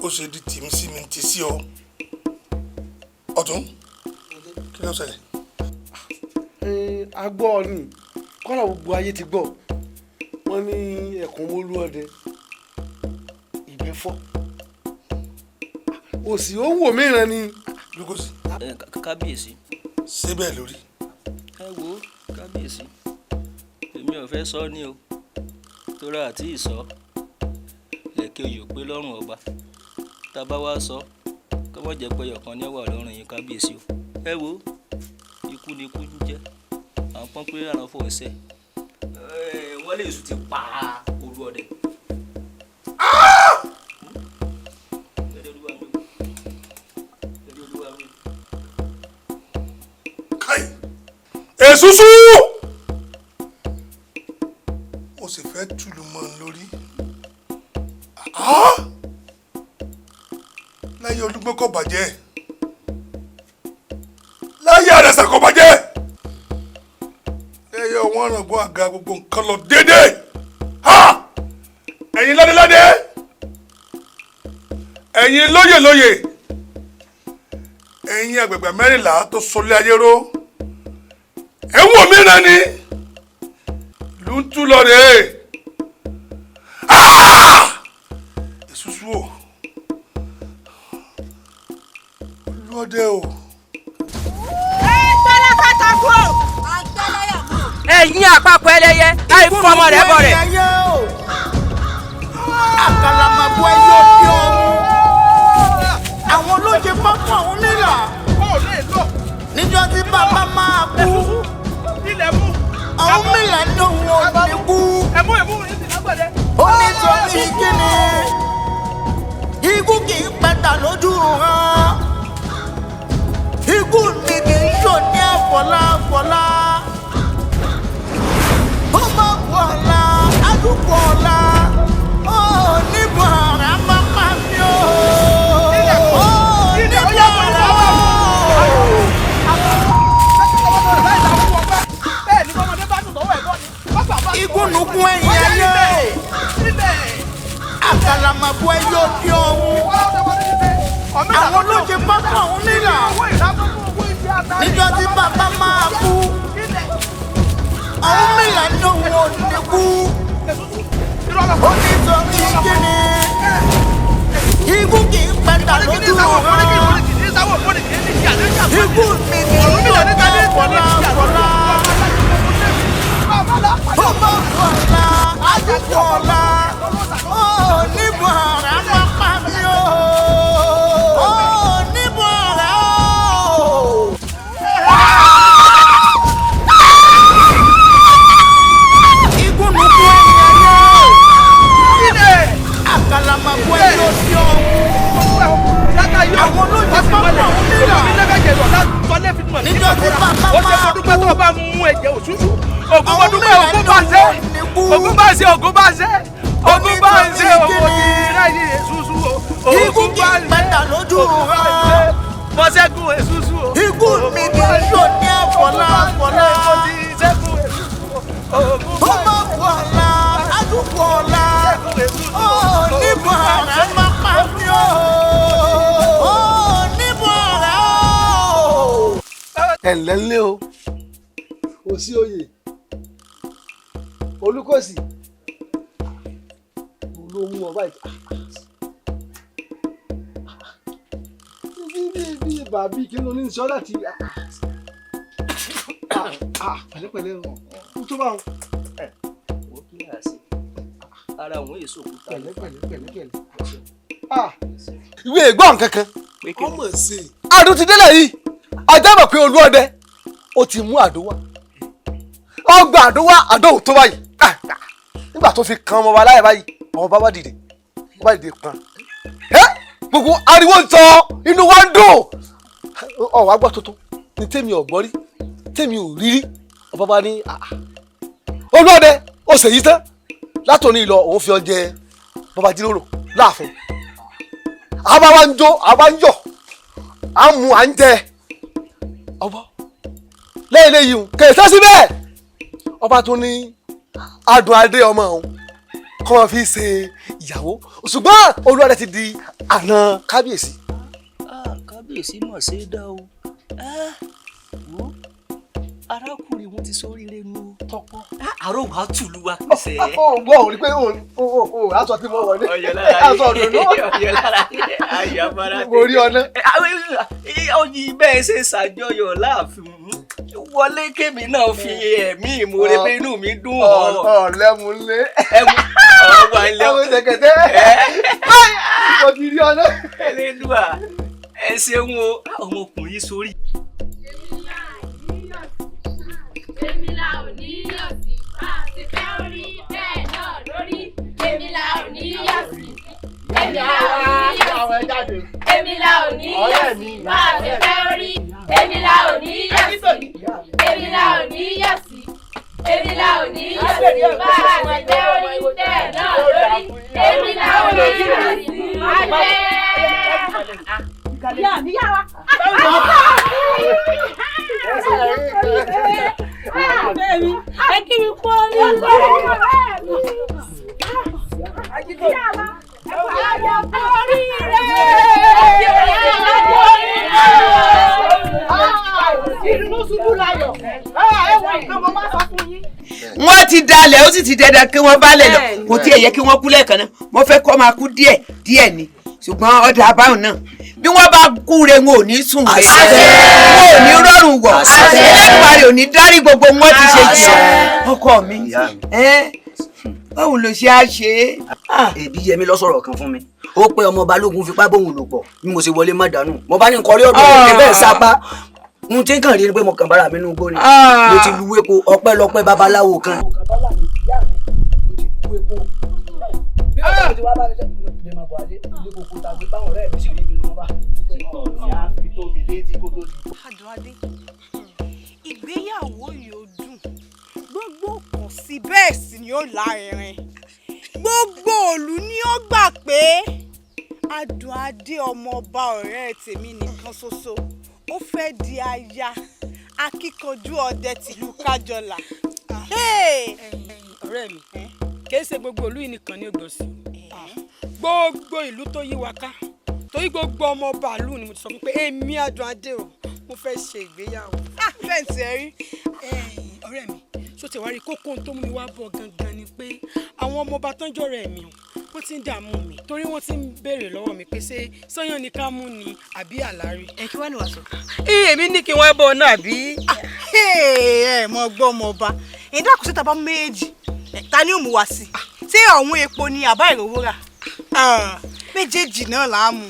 ó ṣe di tìmí sí mi ti sí ọ. Ọ̀tún, kí ló ṣẹlẹ̀? A gbọ́ ọ ni kọ́lá, gbogbo ayé ti gbọ́. Wọ́n ní ẹ̀kún mólú ọdẹ ìgbẹ́ fọ́, òsì ó ń wò mìíràn ni. Kábíyèsí. Ṣé bẹ́ẹ̀ lórí? Ẹ wo kábíyèsí, èmi ò fẹ́ sọ ní o, torí àti ìsọ lẹ̀kẹ́ oyè pé lọ́rùn ọba, tá a bá wá sọ kọ́mọ̀ jẹ́ pé ọ̀kan ní wà lọ́rùn yín kábíyèsí o. Ẹ wo, ikú ni ikú ń jẹ́, à ń pọ́n pé àrùn fò ẹsẹ̀ wọ́n lè sùn ti pa olú ọdẹ. Èṣùṣù, mo sì fẹ́ tùlù mọ́ ọ lórí láyé olúgbọ́n kò bàjẹ́, láyé àrẹ̀sà kò bàjẹ́, láyé ọwọ́n ọ̀ràngún àga gbogbo nǹkan lọ déédéé. Ẹ̀yin ládéládé, ẹ̀yin lóyè lóyè, Ẹ̀yin àgbààgbà mẹ́rìnlá tó sọlé ayé ró, ẹ̀ ń wò mí rẹ ni ìlú ń tú lọ rèé. Èsúsú o, Olúọdẹ o. Ẹ̀yin àpapọ̀ ẹlẹ́yẹ àìfọmọ rẹ̀ bọ̀ rẹ̀. Àkàlàmàgbò ẹyọ bí ọ̀run. Àwọn olóye pápá òun nílà. Níjọ́ tí bàbá máa kú. Àwọn mìlà ní òun ò ní kú. Ó ní torí kíni. Ikú kì í pẹ̀tà lójú hàn. Ikú ni kì í ṣò ní àfọláfọlá. Ó bá kú ọ̀la, àdúgbò ọ̀la. Ó níbo ọ̀rá máa pa mí o. Ó níbo ọ̀rá o. Igúnnugún ẹ̀yìn ayé. Àkàlàmàgbò ẹyọ bí ọ̀hún. Àwọn olóye pápá òun nílà. Níjọ́ tí bàbá máa kú. Àwọn mìlá ní òun ò ní kú. Ó ní torí kíni. Ikú kì í pẹ̀tà lójú ọ̀ràn. Ikú mi kì í lò ní àfọláfọlá. Ó bá kú ọ̀la, àdúgbò ọ̀la. Ó níbo ọ̀rá máa pa mí o. Ó níbo ọ̀rá o. Igúnnugún ẹ̀yìn ayé. Àkàlàmàgbò ẹyọ sí ọ̀hún. Àwọn olóye pápá òun nílà. Níjọ́ tí bàbá máa kú. Ògún bá dúpẹ́, Ògún bá ṣe, Ògún bá ṣe, Ògún bá ṣe, Ògún bá ṣe, òwò ti ráyè Èsúsú o. Ikú kì í pẹ̀tà lójú ọ̀ràn. Mọ̀ṣẹ́gun Èsúsú o. Ikú mi kì í ṣò ní àfọláfọlá. Ó bá kú ọ̀la, àdúgbò ọ̀la. Ó níbo ọ̀rá máa pa mí o. Ó níbo ọ̀rá o. Ẹ ǹlẹ́ ńlẹ́ o, kò sí oyè Olúkòsì ló mú ọ báyìí. Bí bí bí bàbí kí ló ní sọ láti pẹ̀lẹ́pẹ̀lẹ́ o, kó tó bá wọn. Ó kí á sí ara òun èso òkúta. Pẹ̀lẹ́pẹ̀lẹ́ pẹ̀lẹ́pẹ̀lẹ́. Ìwé ìgbọ́n kankan. Ọmọ sí i. Àdó ti délẹ̀ yìí, ajá mọ̀ pé Olúọdẹ ó ti mú àdó wá. Ọgbà àdó wá, àdó ò tó báyìí. Nígbà tó fi kan ọmọ wa láyà báyìí, ọmọ bá wá dìde, wá dìde pan. Gbogbo ariwo ń tọ, inú wa ń dùn. Ọ̀wá gbọ́ tuntun ni tèmi ò gbọ́ rí, tèmi ò rí rí. Ọba bá ní Olúọdẹ ó ṣèyí tán látòní lọ òun fi ọ jẹ bàbá jíròrò láàfin. Àbá wa ń jó, àbá ń yọ̀, à ń mu, à ń jẹ. Ọba lẹ́yìn lẹ́yìn kẹsàn-án síbẹ̀ ọba tún ní adùn adé ọmọ òun kọ́ wọn fi ṣe ìyàwó, ṣùgbọ́n Olúọdẹ ti di àna kábíyèsí. Kábíyèsí mọ̀ ṣe é dá o. Wo arákùnrin wọn ti sóríire nu tọpọ. Àrò wàá tùlù wa pèsè. Ó gbọ́ òun rí pé o aṣọ tí mo wọ̀ ní aṣọ òdòdó mo rí ọ náà. Oyin bẹ́ẹ̀ ṣe ṣàjọyọ̀ láàfin wọlé kémi náà fi ẹ̀mí ìmoore pé inú mi dùn ọ́. Ọ̀lẹ́múlé. Ọ̀wà ilé. Ẹ̀mú ṣẹ̀kẹ̀tẹ̀. Mo ti rí ọ náà. Elédùà ẹ ṣeun o, ọmọkùnrin sórí. Èmi la ò ní yọ̀ sí, bá a ti fẹ́ orí bẹ́ẹ̀ náà lórí. Èmi la ò ní yọ̀ sí. Èmi la ò ní yọ̀ sí. Èmi la ò ní yọ̀ sí, bá a ti fẹ́ orí. Èmi la ò ní yọ̀ sí. Èmi la ò ní yọ̀ sí. Èmi la ò ní yọ̀ sí, bá a ti fẹ́ orí bẹ́ẹ̀ náà lórí. Èmi la ò ní yọ̀ sí. Àjẹ́. Ìyá mi yá wa. Ẹ kí mi kú oríire. Ìyá wa, ẹ kú oríire. Ẹ kú oríire. ti dalẹ̀, ó sì ti dandan kí wọ́n bá lẹ̀ lọ. Kò tiẹ̀ yẹ kí wọ́n kú lẹ́ẹ̀kan náà, mo fẹ́ kọ́ máa kú díẹ̀ díẹ̀ ni, ṣùgbọ́n ọ̀dà àbáhùn náà bí wọ́n bá kú re, wọn ò ní sùn re, wọn ò ní rọrùn wọ̀, Ẹlẹ́dùmarè ò ní dárí gbogbo wọn ti ṣe jìyà. Ọkọ mi, báwo ló ṣe á ṣe é? Èbí Yẹmi lọ sọ̀rọ̀ kan fún mi, ó pé ọmọ Balógun fipá bóun lò pọ̀. Bí mo ṣe wọlé má dànù, mo bá ní nkọrí ọ̀dọ̀ ẹ̀ bẹ́ẹ̀ sápá n tí kàn rí ni pé mo kàn bára mi nínú igbó ni mo ti lu wéko, ọpẹ́lọpẹ́ babaláwo kan. Adùnadé, ìgbéyàwó yóò dùn, gbogbo kàn sí bẹ́ẹ̀ sì ni ó lárinrin. Gbogbo òlú ni ó gbà pé Adùnadé ọmọọba ọ̀rẹ́ tèmi nìkan ṣoṣo ó fẹ́ di aya akíkanjú ọdẹ tìlú Kájọlà. Ọ̀rẹ́ mi, kìí ṣe gbogbo ìlú yìí nìkan ní ògbọ̀nsí, gbogbo ìlú tó yí wa ká, torí gbogbo ọmọ bàálù ni mo ti sọ fún pé èmi Adùnadé o, mo fẹ́ ṣe ìgbéyàwó. Fẹ́ǹsì ẹ rí. Ọ̀rẹ́ mi, ṣó ti wá rí kókó tó mú mi wá bọ̀ gangan ni pé àwọn ọmọ ọba tán jọ̀rọ̀ ẹ̀mí o, wọ́n ti ń dààmú mi torí wọ́n ti ń béèrè lọ́wọ́ mi pé ṣé sọ́yàn ni ká mú ni àbí àlárí. Ẹ kí wàá ní wàá sọ. Èmi ní kí wọ́n bọ̀ náà bí. Ẹ mọ gbọ́ ọmọ ọba ìdákùn síta bá méjì, ta ni ó mú wá sí? Ṣé ọ̀hún epo ni àbá ìrówó rà? Méjèèjì náà là á mú.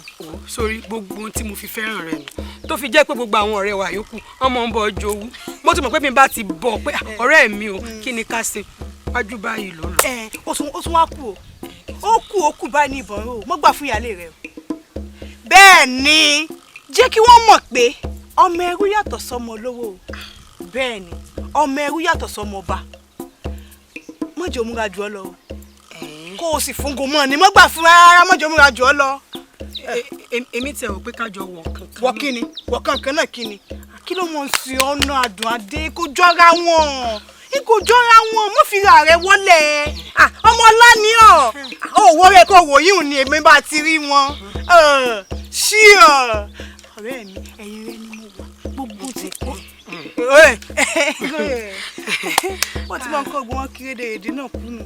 Sórí gbogbo ohun tí mo fi fẹ́ràn rẹ nù tó fi jẹ́ pé gbogbo àwọn ọ̀rẹ́ wa yòókù ọmọ ń bọ̀ jowú, mo ti mọ̀ pé bí n bá ti bọ̀ pé ọ̀rẹ́ mi o, kí ni ká ṣe wájú báyìí ló lọ. Ó tún wá kú o, ó kú ó kú báyìí ní ìbọn o, mo gbà fún ìyáálé rẹ o. Bẹ́ẹ̀ ni, jẹ́ kí wọ́n mọ̀ pé ọmọ ẹrú yàtọ̀ sọmọ olówó o. Bẹ́ẹ̀ ni, ọmọ ẹrú yàtọ̀ sọmọ ọba. Mọ̀jọ̀ múra jù ọ lọ o, kó o sì fúngun mọ́ ni, mo gbà fún rárá, mọ̀jọ̀ múra jù ọ lọ. Èmi tẹ̀ wò pé kájọ wọ̀ kankan. Wọ kíni? Wọ kankan náà kíni? Kí ló mọ̀ sí ọ̀nà Adùnadé? Kò jọra wọn, kò jọra wọn, mo fi ra rẹ wọlé. Ọmọ ọlá ni ọ òwò rẹ kò wò yíhun ni èmi bá ti rí wọn. Ṣí ọ ọ̀rẹ́ mi, ẹ̀yìn rẹ ni mo wà gbogbo ti wọ́n ti máa ń kọ́ gbogbo wọn kiri èdè náà kùnú.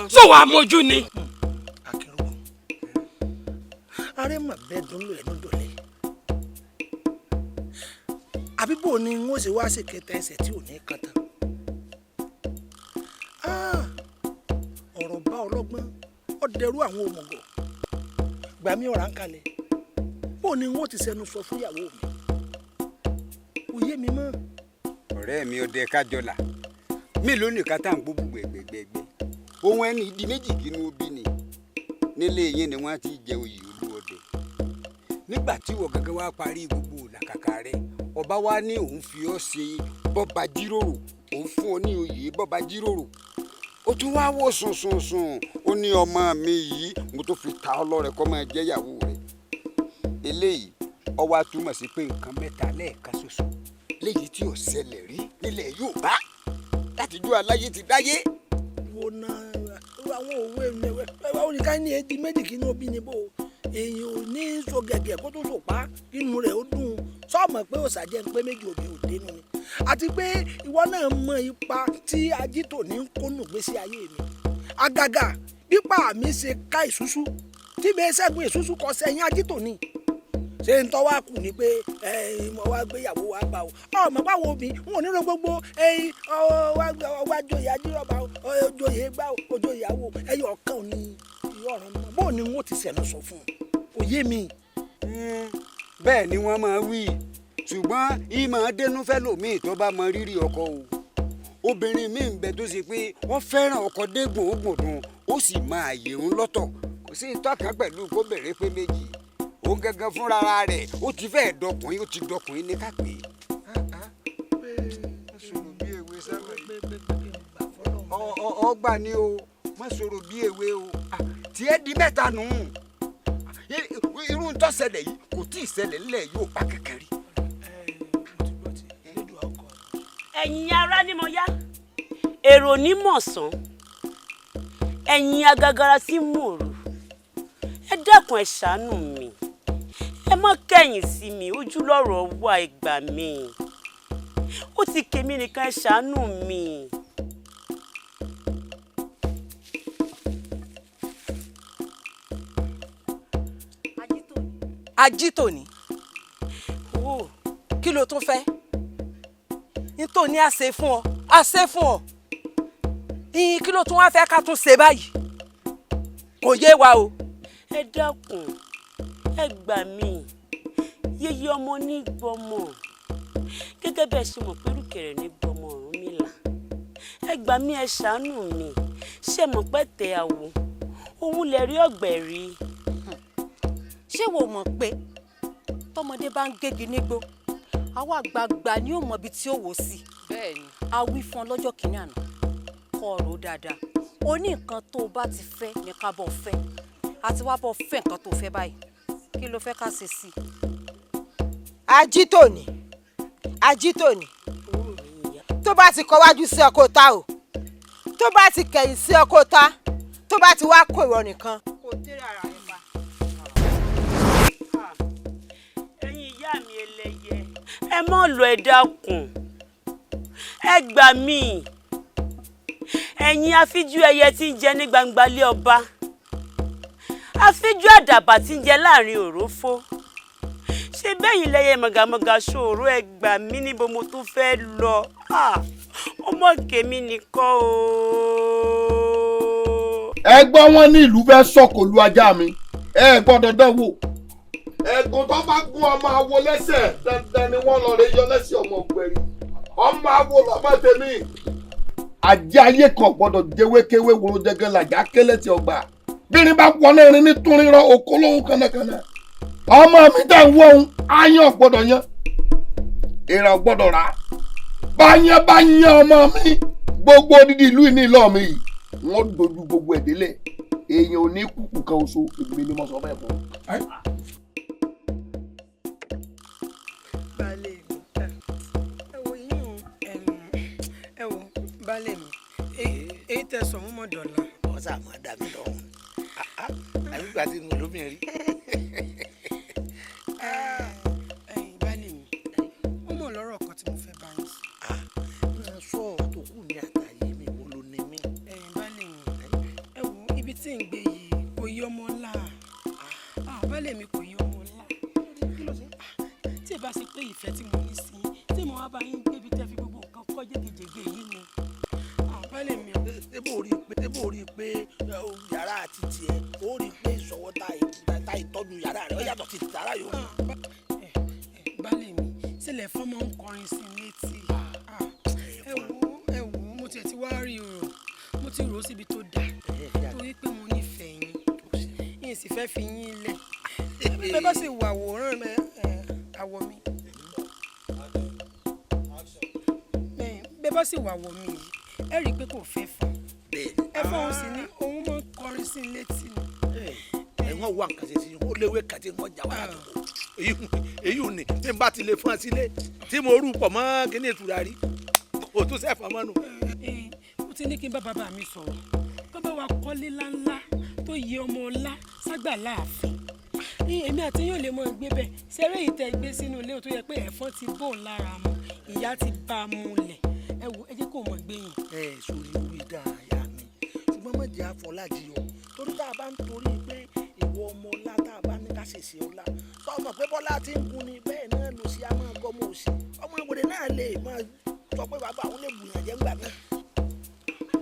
Sọ wàá mójú ni. Ààrẹ mà bẹ́ẹ̀ dùn lò ẹnu dọ̀lẹ́, àbí bò ni n ó ṣe wá sí kẹta ẹsẹ̀ tí ò ní kan tán? Ọ̀rọ̀ bá ọlọ́gbọ́n ó dẹrú àwọn òmùgọ̀ gbàmí ọ̀rá ń kalẹ̀. Bò ni n ó ti sẹnu sọ fún ìyàwó mi? Kò yé mi mọ́. Ọ̀rẹ́ mi ọdẹ Kájọlà, mélòó nìkan tá à ń gbó gbẹgbẹgbẹ ohun ẹni di méjì kínú bí ni nílé yín ni wọ́n ti jẹ oyè Olúọdẹ. Nígbà tí ìwọ gẹ́gẹ́ wá parí gbogbo làkàkà rẹ, ọba wa ní òun fi ọ́ ṣe bọ́ba jíròrò, òun fún ọ ní oyè bọ́ba jíròrò. Ó tún wá wò sùnsùnsùn, ó ní ọmọ mi yìí mo tó fi ta ọ lọ́rẹ kó máa jẹ́ ìyàwó rẹ̀. Eléyìí ó wá túmọ̀ sí pé nǹkan mẹ́ta lẹ́ẹ̀kan ṣoṣo léyìí tí ò ṣẹlẹ̀ rí nílẹ̀ Yorùbá látijọ́ aláyé ti dáyé. Wo náà àwọn òwe ẹwà oníká ní ẹdí méjì kí inú bí ni bò èyàn ò ní so gẹ̀gẹ̀ kó tó so pa inú rẹ̀ ó dùn sọ́ọ̀mọ̀ pé òòsà jẹ́ ń pé méjì òbí ò dénú ni, àti pé ìwọ náà mọ ipa tí ajítò ní ń kónú gbèsè ayé mi. Àgàgà pípa mi ṣe ká ìṣúṣú tí mi ṣẹ́gun ìṣúṣú kọ sẹ́yìn ajítò ní ṣé ń tọ́ wá kù ni pé mo wá gbéyàwó wa bá o ọmọ báwo mi n ò ní ro gbogbo ọwá joyè ajírọ̀bà ojoyè gbá ojoyè àwò ẹyọ ọ̀kan ò ní ìyọ̀ràn mọ́ bó ni n ó ti sẹ̀nu sọ fún un kò yé mi. Bẹ́ẹ̀ ni wọ́n máa wí, ṣùgbọ́n ìmọ̀ dénú fẹ́ lòmíì tó bá mọ rírì ọkọ o. Obìnrin mi ń bẹ tó ṣe pé wọ́n fẹ́ràn ọkọ dégbò ògbòdùn, ó sì máa yè ń lọ́tọ̀, kò sí ìtọ́ka pẹ̀lú kó bèrè pé méjì òun gangan fúnra rẹ̀ ó ti fẹ́ẹ̀ dọkùnrin, ó ti dọkùnrin ní kápẹ́. Ọgbà ni o, má sọ̀rọ̀ bí ewé o, tiẹ̀ di mẹ́ta nù. Irú ń tó ṣẹlẹ̀ yìí kò tí ì ṣẹlẹ̀ nílẹ̀ yóò bá kẹ̀kẹ́ rí. Ẹ̀yin ará ni mo yá, èrò ní mọ̀sán, ẹ̀yin agagara sí mòrò, ẹ dákun ẹ ṣàánú mi, ẹ má kẹ̀yìn sí mi, ojú lọ́rọ̀ wà, ẹ gbà mí, ó ti kèmí nìkan, ẹ ṣàánú mi. Ajítòní, kí ló tún fẹ́? Nítòní àṣẹ fún ọ, àṣẹ fún ọ. Ìyìn kí ló tún wá fẹ́ ká tún ṣe báyìí? Kò yé wa o. Ẹ dákun, ẹ gbà mí. Yéyé ọmọ ní gbọmọ, gẹ́gẹ́ bẹ́ẹ̀ ṣe mọ̀ pé rúkẹ̀rẹ̀ ní gbọmọ Ọ̀rúnmìlà. Ẹ gbà mí, ẹ ṣàánú mi. Ṣé mọ̀ pé tẹ àwò òun lè rí ọ̀gbẹ̀ rí. Ṣé wo mọ̀ pé tọmọdé bá ń gégi nígbó, àwa àgbààgbà ni ó mọ ibi tí ó wò sí? Bẹ́ẹ̀ni. A wí fún ọ lọ́jọ́ kìíní àná, kọ́ ọ̀rọ̀ dáadáa. O ní nǹkan tó o bá ti fẹ́ ní ká bọ̀ fẹ́, àti wá bọ̀ fẹ́ nǹkan tó o fẹ́ báyìí. Kí ló fẹ́ ká ṣe sí i? Ajítòní, Ajítòní, tó bá ti kọwájú sí ọkọ ta o, tó bá ti kẹ̀yìn sí ọkọ ta, tó bá ti wá kó ìwọ nìkan. Kò tẹ́rẹ̀ ara rẹ pa. Ẹ̀yin ìyá mi ẹlẹ́yẹ, ẹ mọ́ lọ, ẹ dákun, ẹ gbà mí. Ẹ̀yin afíjú ẹyẹ tí ń jẹ ní gbangba lé ọba, afíjú àdàbà tí ń jẹ láàrin òrófó, ṣé bẹ́yìn lẹ́yẹ mọ̀gàmọ̀gà ṣòro? Ẹ gbà mí, níbo mo tún fẹ́ lọ? Ọmọ kèmí nìkan o. Ẹ gbọ́, wọn ní ìlú fẹ́ sọ̀kò lu ajá mi, ẹ gbọ́dọ̀ dánwò. Ẹ̀gùn tó bá gún ọmọ awo lẹ́sẹ̀, dandan ni wọ́n lọ rẹ yọ lẹ́sẹ̀ ọmọ ọ̀gbẹ̀rì. Ọmọ awo lọ́mọ tèmi. Ajá ayé kan gbọ́dọ̀ jẹ́wékéwé woro jẹ́gẹ́ làjà kélé tí ọgbà. Bírin bá wọlé irin ní túnrin rọ okó lóhùn kànnàkànnà. Ọmọ mi tẹ̀ ń wọ ohun, áyán gbọ́dọ̀ yan, èèrà gbọ́dọ̀ rà. Báyán bá yan ọmọ mi, gbogbo odidi ìlú ìní ìlọ mi yìí, wọ́n dojú gbogbo ẹ̀ délẹ̀. Èèyàn ò ní kúkú kan oṣù, èmi ni mo sọ bẹ́ẹ̀ fún un. Baálé mi, ẹ wo yín o, ẹ wo baálé mi, èyí tẹ sọ wọn mọ dọ̀la. Wọ́n sá máa dà mí lọ́rùn àbí ìgbà tí mo lómi rí. Ẹ̀yin baálé mi, ó mọ̀ lọ́rọ̀ kan tí mo fẹ́ bá yín sọ. Máa sọ tó kù ní àtàyè mi, wo ló ní mí. Ẹ̀yin baálé mi, ẹ wo ibi tí ń gbé yìí kò yí ọmọ ńlá. Baálé mi, kò yí ọmọ ńlá. Tí ẹ bá ṣe pé ìfẹ́ tí mo ní sí yín, tí mo wá bá yín gbé ibi tẹ́ fi gbogbo nǹkan kọ́ jégejège yìí ni. Baálé mi. Ebo rí i pé yàrá àti tiẹ̀, ó rí i pé ìṣọwọ́ ta ìtọ́jú yàrá rẹ̀ ó yàtọ̀ sí tàrà yòókù. Baálé mi, sílẹ̀ fọ́n máa ń kọrin sí i létí. Ẹ wo, ẹ wo, mo tiẹ̀ ti wá rí o, mo ti rò ó síbi tó dáa, torí pé mo nífẹ̀ẹ́ yín, yín sì fẹ́ fi yín lẹ̀. Bẹ́ẹ̀ bá sì wà àwòrán àwọ̀ mi, bẹ́ẹ̀ bá sì wà àwọ̀ mi yìí, ẹ rí i pé kò fẹ́ fún ẹ̀fọn, òun sì ni òun máa ń kọrin sí i létí ni. Ẹ̀wọ̀n wà nǹkan ṣe sí i, ó léwé kàtí wọ́n jà wá látòkò. Èyí ò ní tí n bá ti lè fún ẹ sílé tí mo rú pọ̀ mọ́ kíní ìtura rí, kò tún sẹ́fọ̀n mọ́nu. Mo ti ní kí n bá bàbá mi sọ̀rọ̀ kó bá wa kọ́lé ńláńlá tó yẹ ọmọ ọlá ságbà láàfin. Èmi àti yóò lè mọ gbé bẹ́ẹ̀ ṣeré yìí tẹ́ gbé sínú ilé tó yẹ pé ẹ̀fọn ti bò lára mu, ìyá ti bá a múlẹ̀. Ẹ wo, ẹ jẹ́ kó mọ̀ gbé yín. Ẹ sórí orí dáa mi, ṣùgbọ́n má jẹ́ àfọlájì o, torí tá a bá ń torí pé ìwọ ọmọ ọlá, tá a bá ní ká ṣèṣe ọlá, tó mọ̀ pé bọ́lá ti ń gun ni bẹ́ẹ̀ náà lò sí, a máa gọmọ òsì ọmọ ìwòrè náà lè máa sọ pé bàbá àwọn lè bùyàn jẹ́ ńgbà míì.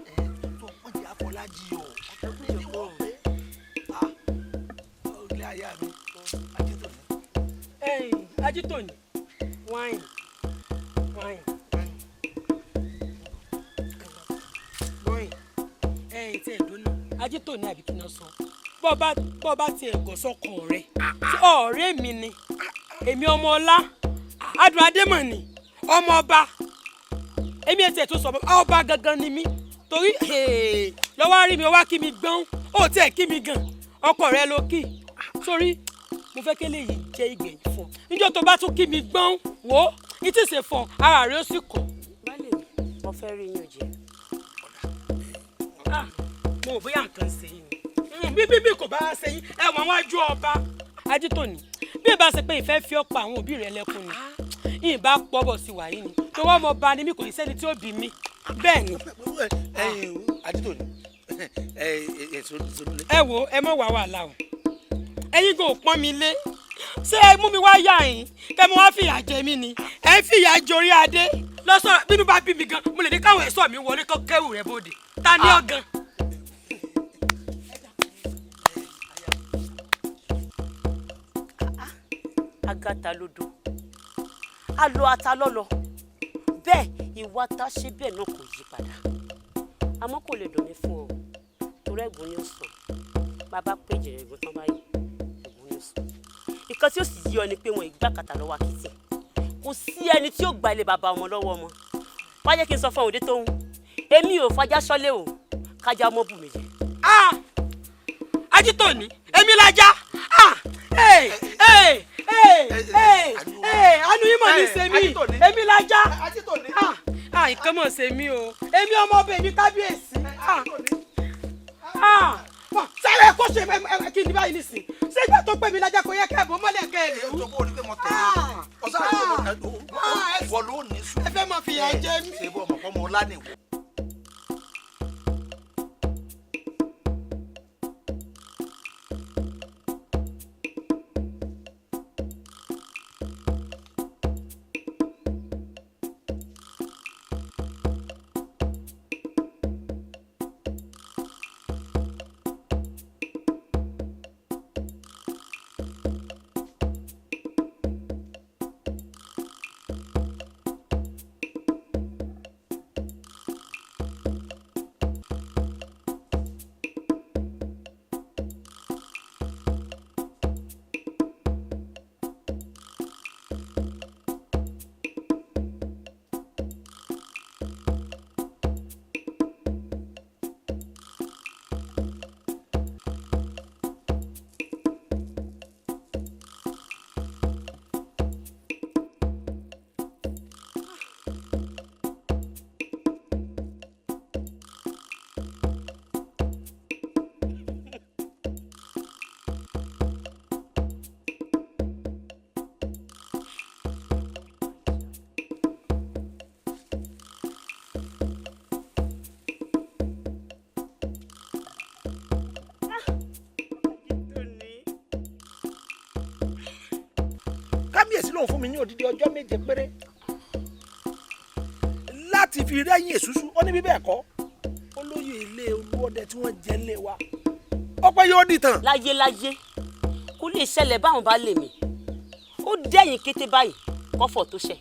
Ẹ tó má jẹ́ àfọlájì o, ọ̀tọ̀ ní wọ́n pé ilé ayé mi Ajítòní. Ẹ̀yin Ajítòní, wáìnì wáìnì bọ́yìn ẹ̀yin tí ẹ̀ dóná Ajítòní àbí kí n sọ bọ́ bá tiẹ̀ gọ̀ sọ́kàn rẹ̀, ọ̀rẹ́ mi ni èmi, ọmọ ọlá Adùn Adémọ̀ ni, ọmọ ọba. Èmi ẹ̀ tiẹ̀ tó sọ ọba gangan ni mí, torí lọ́wọ́ rí mi wá kí mi gbọ́n, ó tiẹ̀ kí mi gan, ọkọ rẹ ló kì. Sórí mo fẹ́ kélé yìí jẹ́ ìgbẹ̀yìn fún ọ, níjọ́ tó bá tún kí mi gbọ́n, wò ó ní tí ì ṣe fún ọ, ara rẹ ó sì kọ̀. Baálé mi, mo fẹ́ rí yín jẹ. Mo ò bóyá nǹkan ṣe yín ni, bí bí kò bá ṣe yín, ẹ̀wọ̀n wájú ọba Ajítòní, bí ìbá ṣe pé ìfẹ́ fi ọ́ pa àwọn òbí rẹ lẹ́kùn ni, ìbá pọ̀ bọ̀ sí wàyí ni, tó wọ́n mọ ba ni mí, kò ní sẹ́ni tí ó bí mi bẹ́ẹ̀ ni. Ajítòní, ẹ wo, ẹ mọ̀ wá wàhálà o, ẹ̀yin kò pọ́n mi lé. Ṣé ẹ mú mi wá yà yín kẹ́ mo wá fìyà jẹ mí ni? Ẹ ń fìyà jẹ orí adé lọ́sọ̀rọ̀ bínú bá bí mi gan, mo lè ní káwọn ẹ̀ṣọ́ mi wọlé kó kẹ́rù rẹ̀ bóde. Ta ni ọ̀gán? Agata lódò a lọ ata lọ́lọ́, bẹ́ẹ̀ ìwà ta ṣe bẹ́ẹ̀ náà kò yí padà. Àmọ́ kò lè dùn mí fún ọ, torí ẹ̀gún ni ó sọ. Bàbá pé ìjẹ̀rẹ̀ ẹ̀gún tán báyìí, ẹ̀gún ni ó sọ. Ìkan tí ó sì yí ọ ni pé wọn ìgbà kàtà lọ́wọ́ akitì. Kò sí ẹni tí ó gba ilé bàbá ọmọ lọ́wọ́ ọmọ. Wá jẹ́ kí n sọ fún òde tó ń, èmi ò fajá sọ́lé o, kájá ọmọ bù mí jẹ. Ajítòní, èmi lajá. Àánú yín mọ̀ ní ṣe mí, èmi lajá. Nǹkan mọ̀ ṣe mí o, èmi ọmọ ọbẹ̀ mi kábíyèsí. Sáré kó ṣe kí ni báyìí nísìn? Ṣé ìgbà tó pè mí lájà kò yẹ kẹ́ ẹ̀ bọ́ mọ́lẹ̀ kẹ́ ẹ̀ lè wú? Ẹ fẹ́ máa fìyà jẹ mí. Ṣé bọ́ ọmọ ọmọ ọlá nìwọ? Kábíyèsí lòun fún mi ní odidi ọjọ́ 7 péré láti fi rẹ́yìn èṣùṣù. Ó ní bí bẹ́ẹ̀ kọ́, olóyè ilé Olúọdẹ tí wọ́n jẹ́ lé wa ọpẹ́ yóò dìtàn. Láyéláyé kò lè ṣẹlẹ̀ báwọn bá lè mí, ó dẹ̀yìn kété báyìí kọ́fọ̀ tó ṣẹ.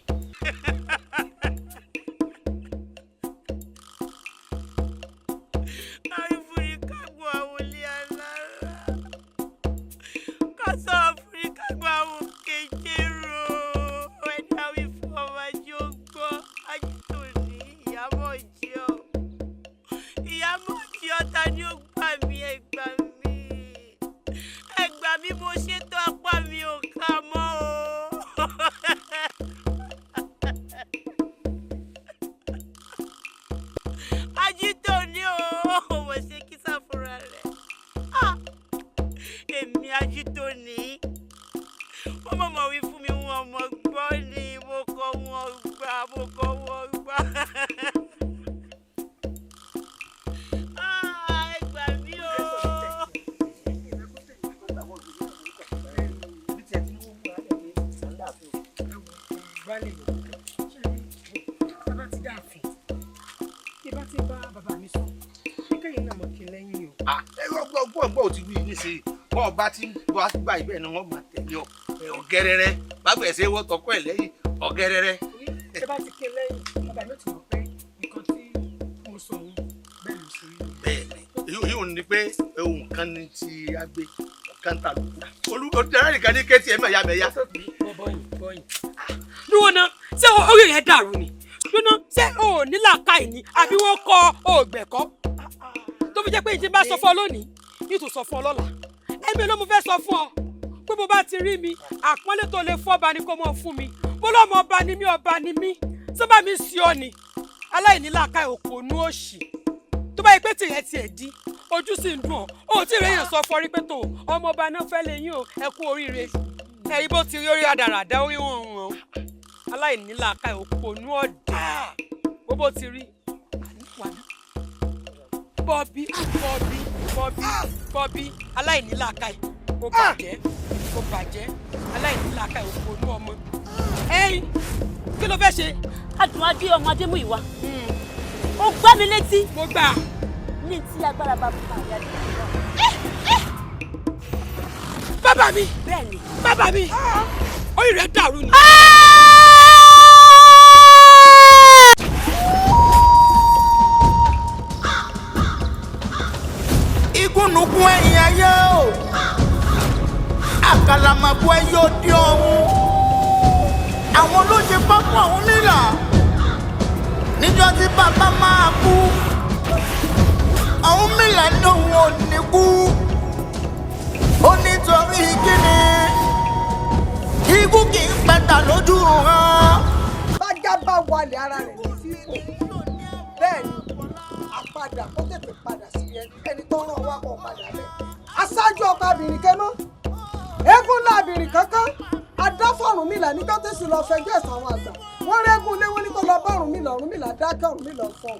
Bá ti bá gbà ibẹ̀ ni wọ́n máa tẹ̀lé ọ ọ̀gẹ́rẹ́rẹ́ bá gbẹ̀ ṣe wọ́n tọkọ ẹ̀ lẹ́yìn ọ̀gẹ́rẹ́rẹ́. Ṣé bá ti ké lẹ́yìn bàbá mi ò ti mọ̀ pé nǹkan tí mo sọ òun bẹ́ẹ̀ ló ṣe rí. Bẹ́ẹ̀ni, èyí ò ní pé ohun kan ní ti agbe kan ta lù. Olùdarí nìkan ní kéétì ẹ̀ mẹ̀yà mẹ̀yà. Bọ́yìn. Dúró ná, ṣé orí rẹ̀ dàrú ni? Dúró ná, ṣé o ò ní làákàyè ni àbí wọ́n kọ́ ògbẹ̀kọ́? Tó fi jẹ́ pé ìjì bá sọ fún ọ lónìí, yìí tó sọ fún ọ lọ́la. Èmi ló mo fẹ́ sọ fún ọ pé bó bá ti rí mi, àpọ́nlé tó lè fún ọba ni kó mọ̀ fún mi. Bó lọ́mọ ọba ni mí, ọba ni mí. Sábà mi sí ọ ni aláìnílàákàyè òpònú òṣì. Tó bá yẹ pé tìrẹ tiẹ̀ di, ojú sì ń dùn ọ́. O ò tí ì rẹ́yìn sọ fún ọ rí pé tó ọmọ ọba náà fẹ́ lè yín o, ẹ kú oríire. Ẹ̀rí bó ti rí orí àdàràdà orí wọn hàn. Aláìnílàákàyè òpònú ọ̀dà. Bó bó ti rí. Bọ́bí, Bọ́bí, Bọ́bí, Bọ́bí, aláìnílàákàyè. Ó bàjẹ́, ó bàjẹ́, aláìní làákàyè, òpònú ọmọ. Ẹyin, kí ló fẹ́ ṣe? Adùn adé ọmọ Adémúyìwá. Ó gbá mi létí. Mo gbà. Ní tí agbára bàbá mi Adémúyìwá. Bàbá mi. Bẹ́ẹ̀ni. Bàbá mi. Orí rẹ̀ dàrú ni. Igúnnugún ẹ̀yìn ayé o, àkàlàmàgbò ẹyẹ òde ọ̀run, àwọn ló ṣe pápá ọ̀hún nílà níjọ́ tí bàbá máa kú. Ọ̀hún mìlà ní òun ò ní kú, ó nítorí kíni ikú kì í pẹ̀tà lójú ràn. Bájá bá wálé ara rẹ̀ ní fífò, bẹ́ẹ̀ ni àpadà kó tètè padà sí ẹni tó ràn wá kó padà bẹ́ẹ̀. Aṣáájú ọkọ̀ abìnrin kẹ́mọ́, eégún ńlá abìnrin kankan, adáfọ̀rúnmìlà níjọ́ tẹ̀sí lọ fẹjọ́ ẹ̀sùn àwọn àgbà. Wọ́n rẹ́gùn lé, wọ́n ní kó lọ bá Ọ̀rúnmìlà. Ọ̀rúnmìlà dákẹ́, Ọ̀rúnmìlà fọ̀.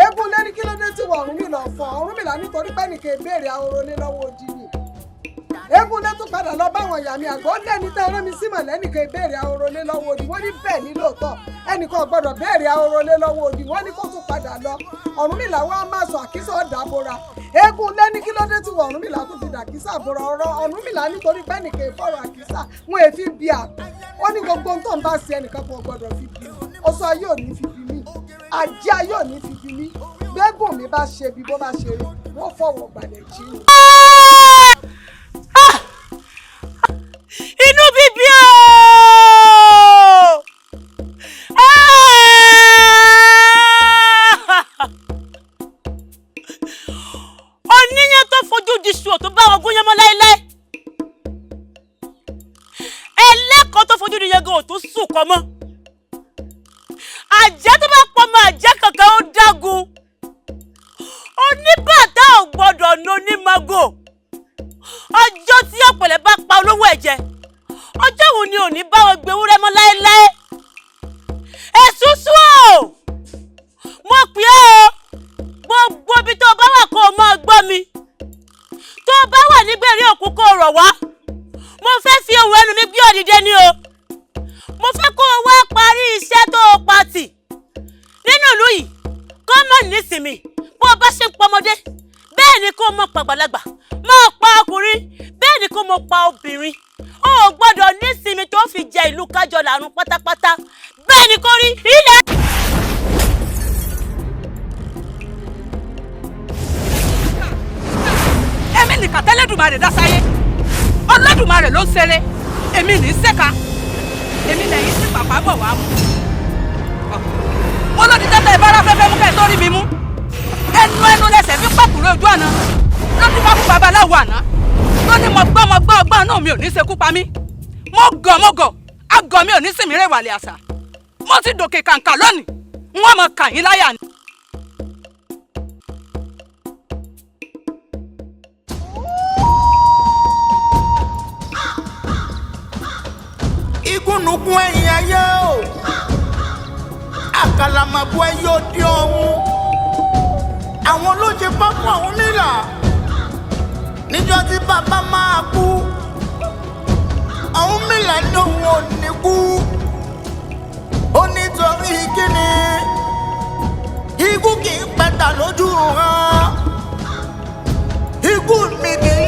Eégún lé ní kí ló dé tí wọ́n Ọ̀rúnmìlà fọ̀? Ọ̀rúnmìlà nítorí pé nìkan ìbéèrè ahoro lé lọ́wọ́ odi ni. Eégún lé tún padà lọ báwọn ìyá mi àgbọ̀ lẹ́ni tẹ́ ẹrẹ́ mi sí mọ̀lẹ́nìkan ìbéèrè ahoro lé lọ́wọ́ odi. Wọ́n ní bẹ́ẹ̀ ní lóòótọ́, ẹnìkan ò gbọ́dọ̀ béèrè ahoro lé lọ́wọ́ odi. Wọ́n ní kó tún padà lọ. Ọ̀rúnmìlà wá máa sọ àkísà ọ̀dà bora. Eégún lé ní kí ló dé tí wọ́n Ọ̀rúnmìlà tún fi dàkísà bora? Ọ̀rọ̀ Ọ̀rúnmìlà nítorí pé nìkan ìfọ̀rọ̀ àkísà wọn èéfi bí àtọ̀. Ó ní gbogbo ohun tó ń bá ṣe ẹnìkan kan ò gbọ́dọ̀ fi bí. Ó sọ ayé ò ní fi bí mí, ajé ayé ò ní fi bí mí. Gbégùn mi bá ṣe bí bó bá ṣe rí, wọ́n fọwọ́ gbàlẹ̀ jí ni. Inú bíbí ooo! Oníyàn tó fojú di sùn tó bá wọn gúnyán mọ́ láéláé. Ẹlẹ́kọ̀ọ́ tó fojú di yẹn gan ò tún sùn kọ́ mọ́. Àjẹ́ tó bá pọ̀ mọ́ àjẹ́ kankan ó dágun. Oníbàtà ò gbọ́dọ̀ nu onímọ̀gò. Ọjọ́ tí ọ̀pẹ̀lẹ̀ bá pa olówó ẹ̀jẹ̀, ọjọ́ wo ni ò ní bá wọn gbé ewúrẹ́ mọ́ láéláé? Ẹ̀sùsù o! Mo pè é o! Gbogbo ibi tó o bá wà kó o máa gbọ́ mi. Tó o bá wà nígbèrè òkú kó o rọ̀ wá. Mo fẹ́ fi ohùn ẹnu mi gbé ọ dìde ni o. Mo fẹ́ kó o wá parí iṣẹ́ tó o pa tì nínú ìlú yìí, kó mọ̀ nísìmí. Bó o bá ṣe ń pọmọdé, bẹ́ẹ̀ ni kó o mọ̀ pàgbàlagbà, máa pa ọkùnrin, bẹ́ẹ̀ ni kó o mọ̀ pa obìnrin. O ò gbọ́dọ̀ nísìmí tó fi jẹ ìlú Kájọlà run pátápátá. Bẹ́ẹ̀ ni kó rí ilẹ̀. Èmi nìkan tẹ́lẹ̀dùmarè dá sáyé, Olódùmarè ló ń ṣeré, èmi ní í ṣèkà, èmi lẹ́yìn tí pàpà bọ̀ wá mú. Mo lòdì tẹ́tẹ́ ìbára fẹ́fẹ́ mú kẹ́ ẹ̀ tó rí mi mú. Ẹnu ẹnu lẹsẹ̀ fi pàkúrò ojú àná ló ní fáfún babaláwo àná tó ní mo gbọ́ mo gbọ́ ọgbọ́n náà mi ò ní ṣekú pa mí. Mo gọ̀ mo gọ̀ agọ̀ mi ò ní sìnmí rẹ̀ wàlẹ̀ àṣà. Mo ti dòkè kàǹkà lónìí, n wọ́n mọ kà yín láyà ni. Igúnnugún ẹ̀yìn ayé o, àkàlàmàgbò ẹyẹ òde ọ̀run, àwọn ló ṣe pápá ọ̀hún nílà níjọ́ tí bàbá máa kú. Ọ̀hún mìlà ní òun ò ní kú, ó nítorí kíni ikú kì í pẹ̀tà lójú ràn. Ikú mi kì í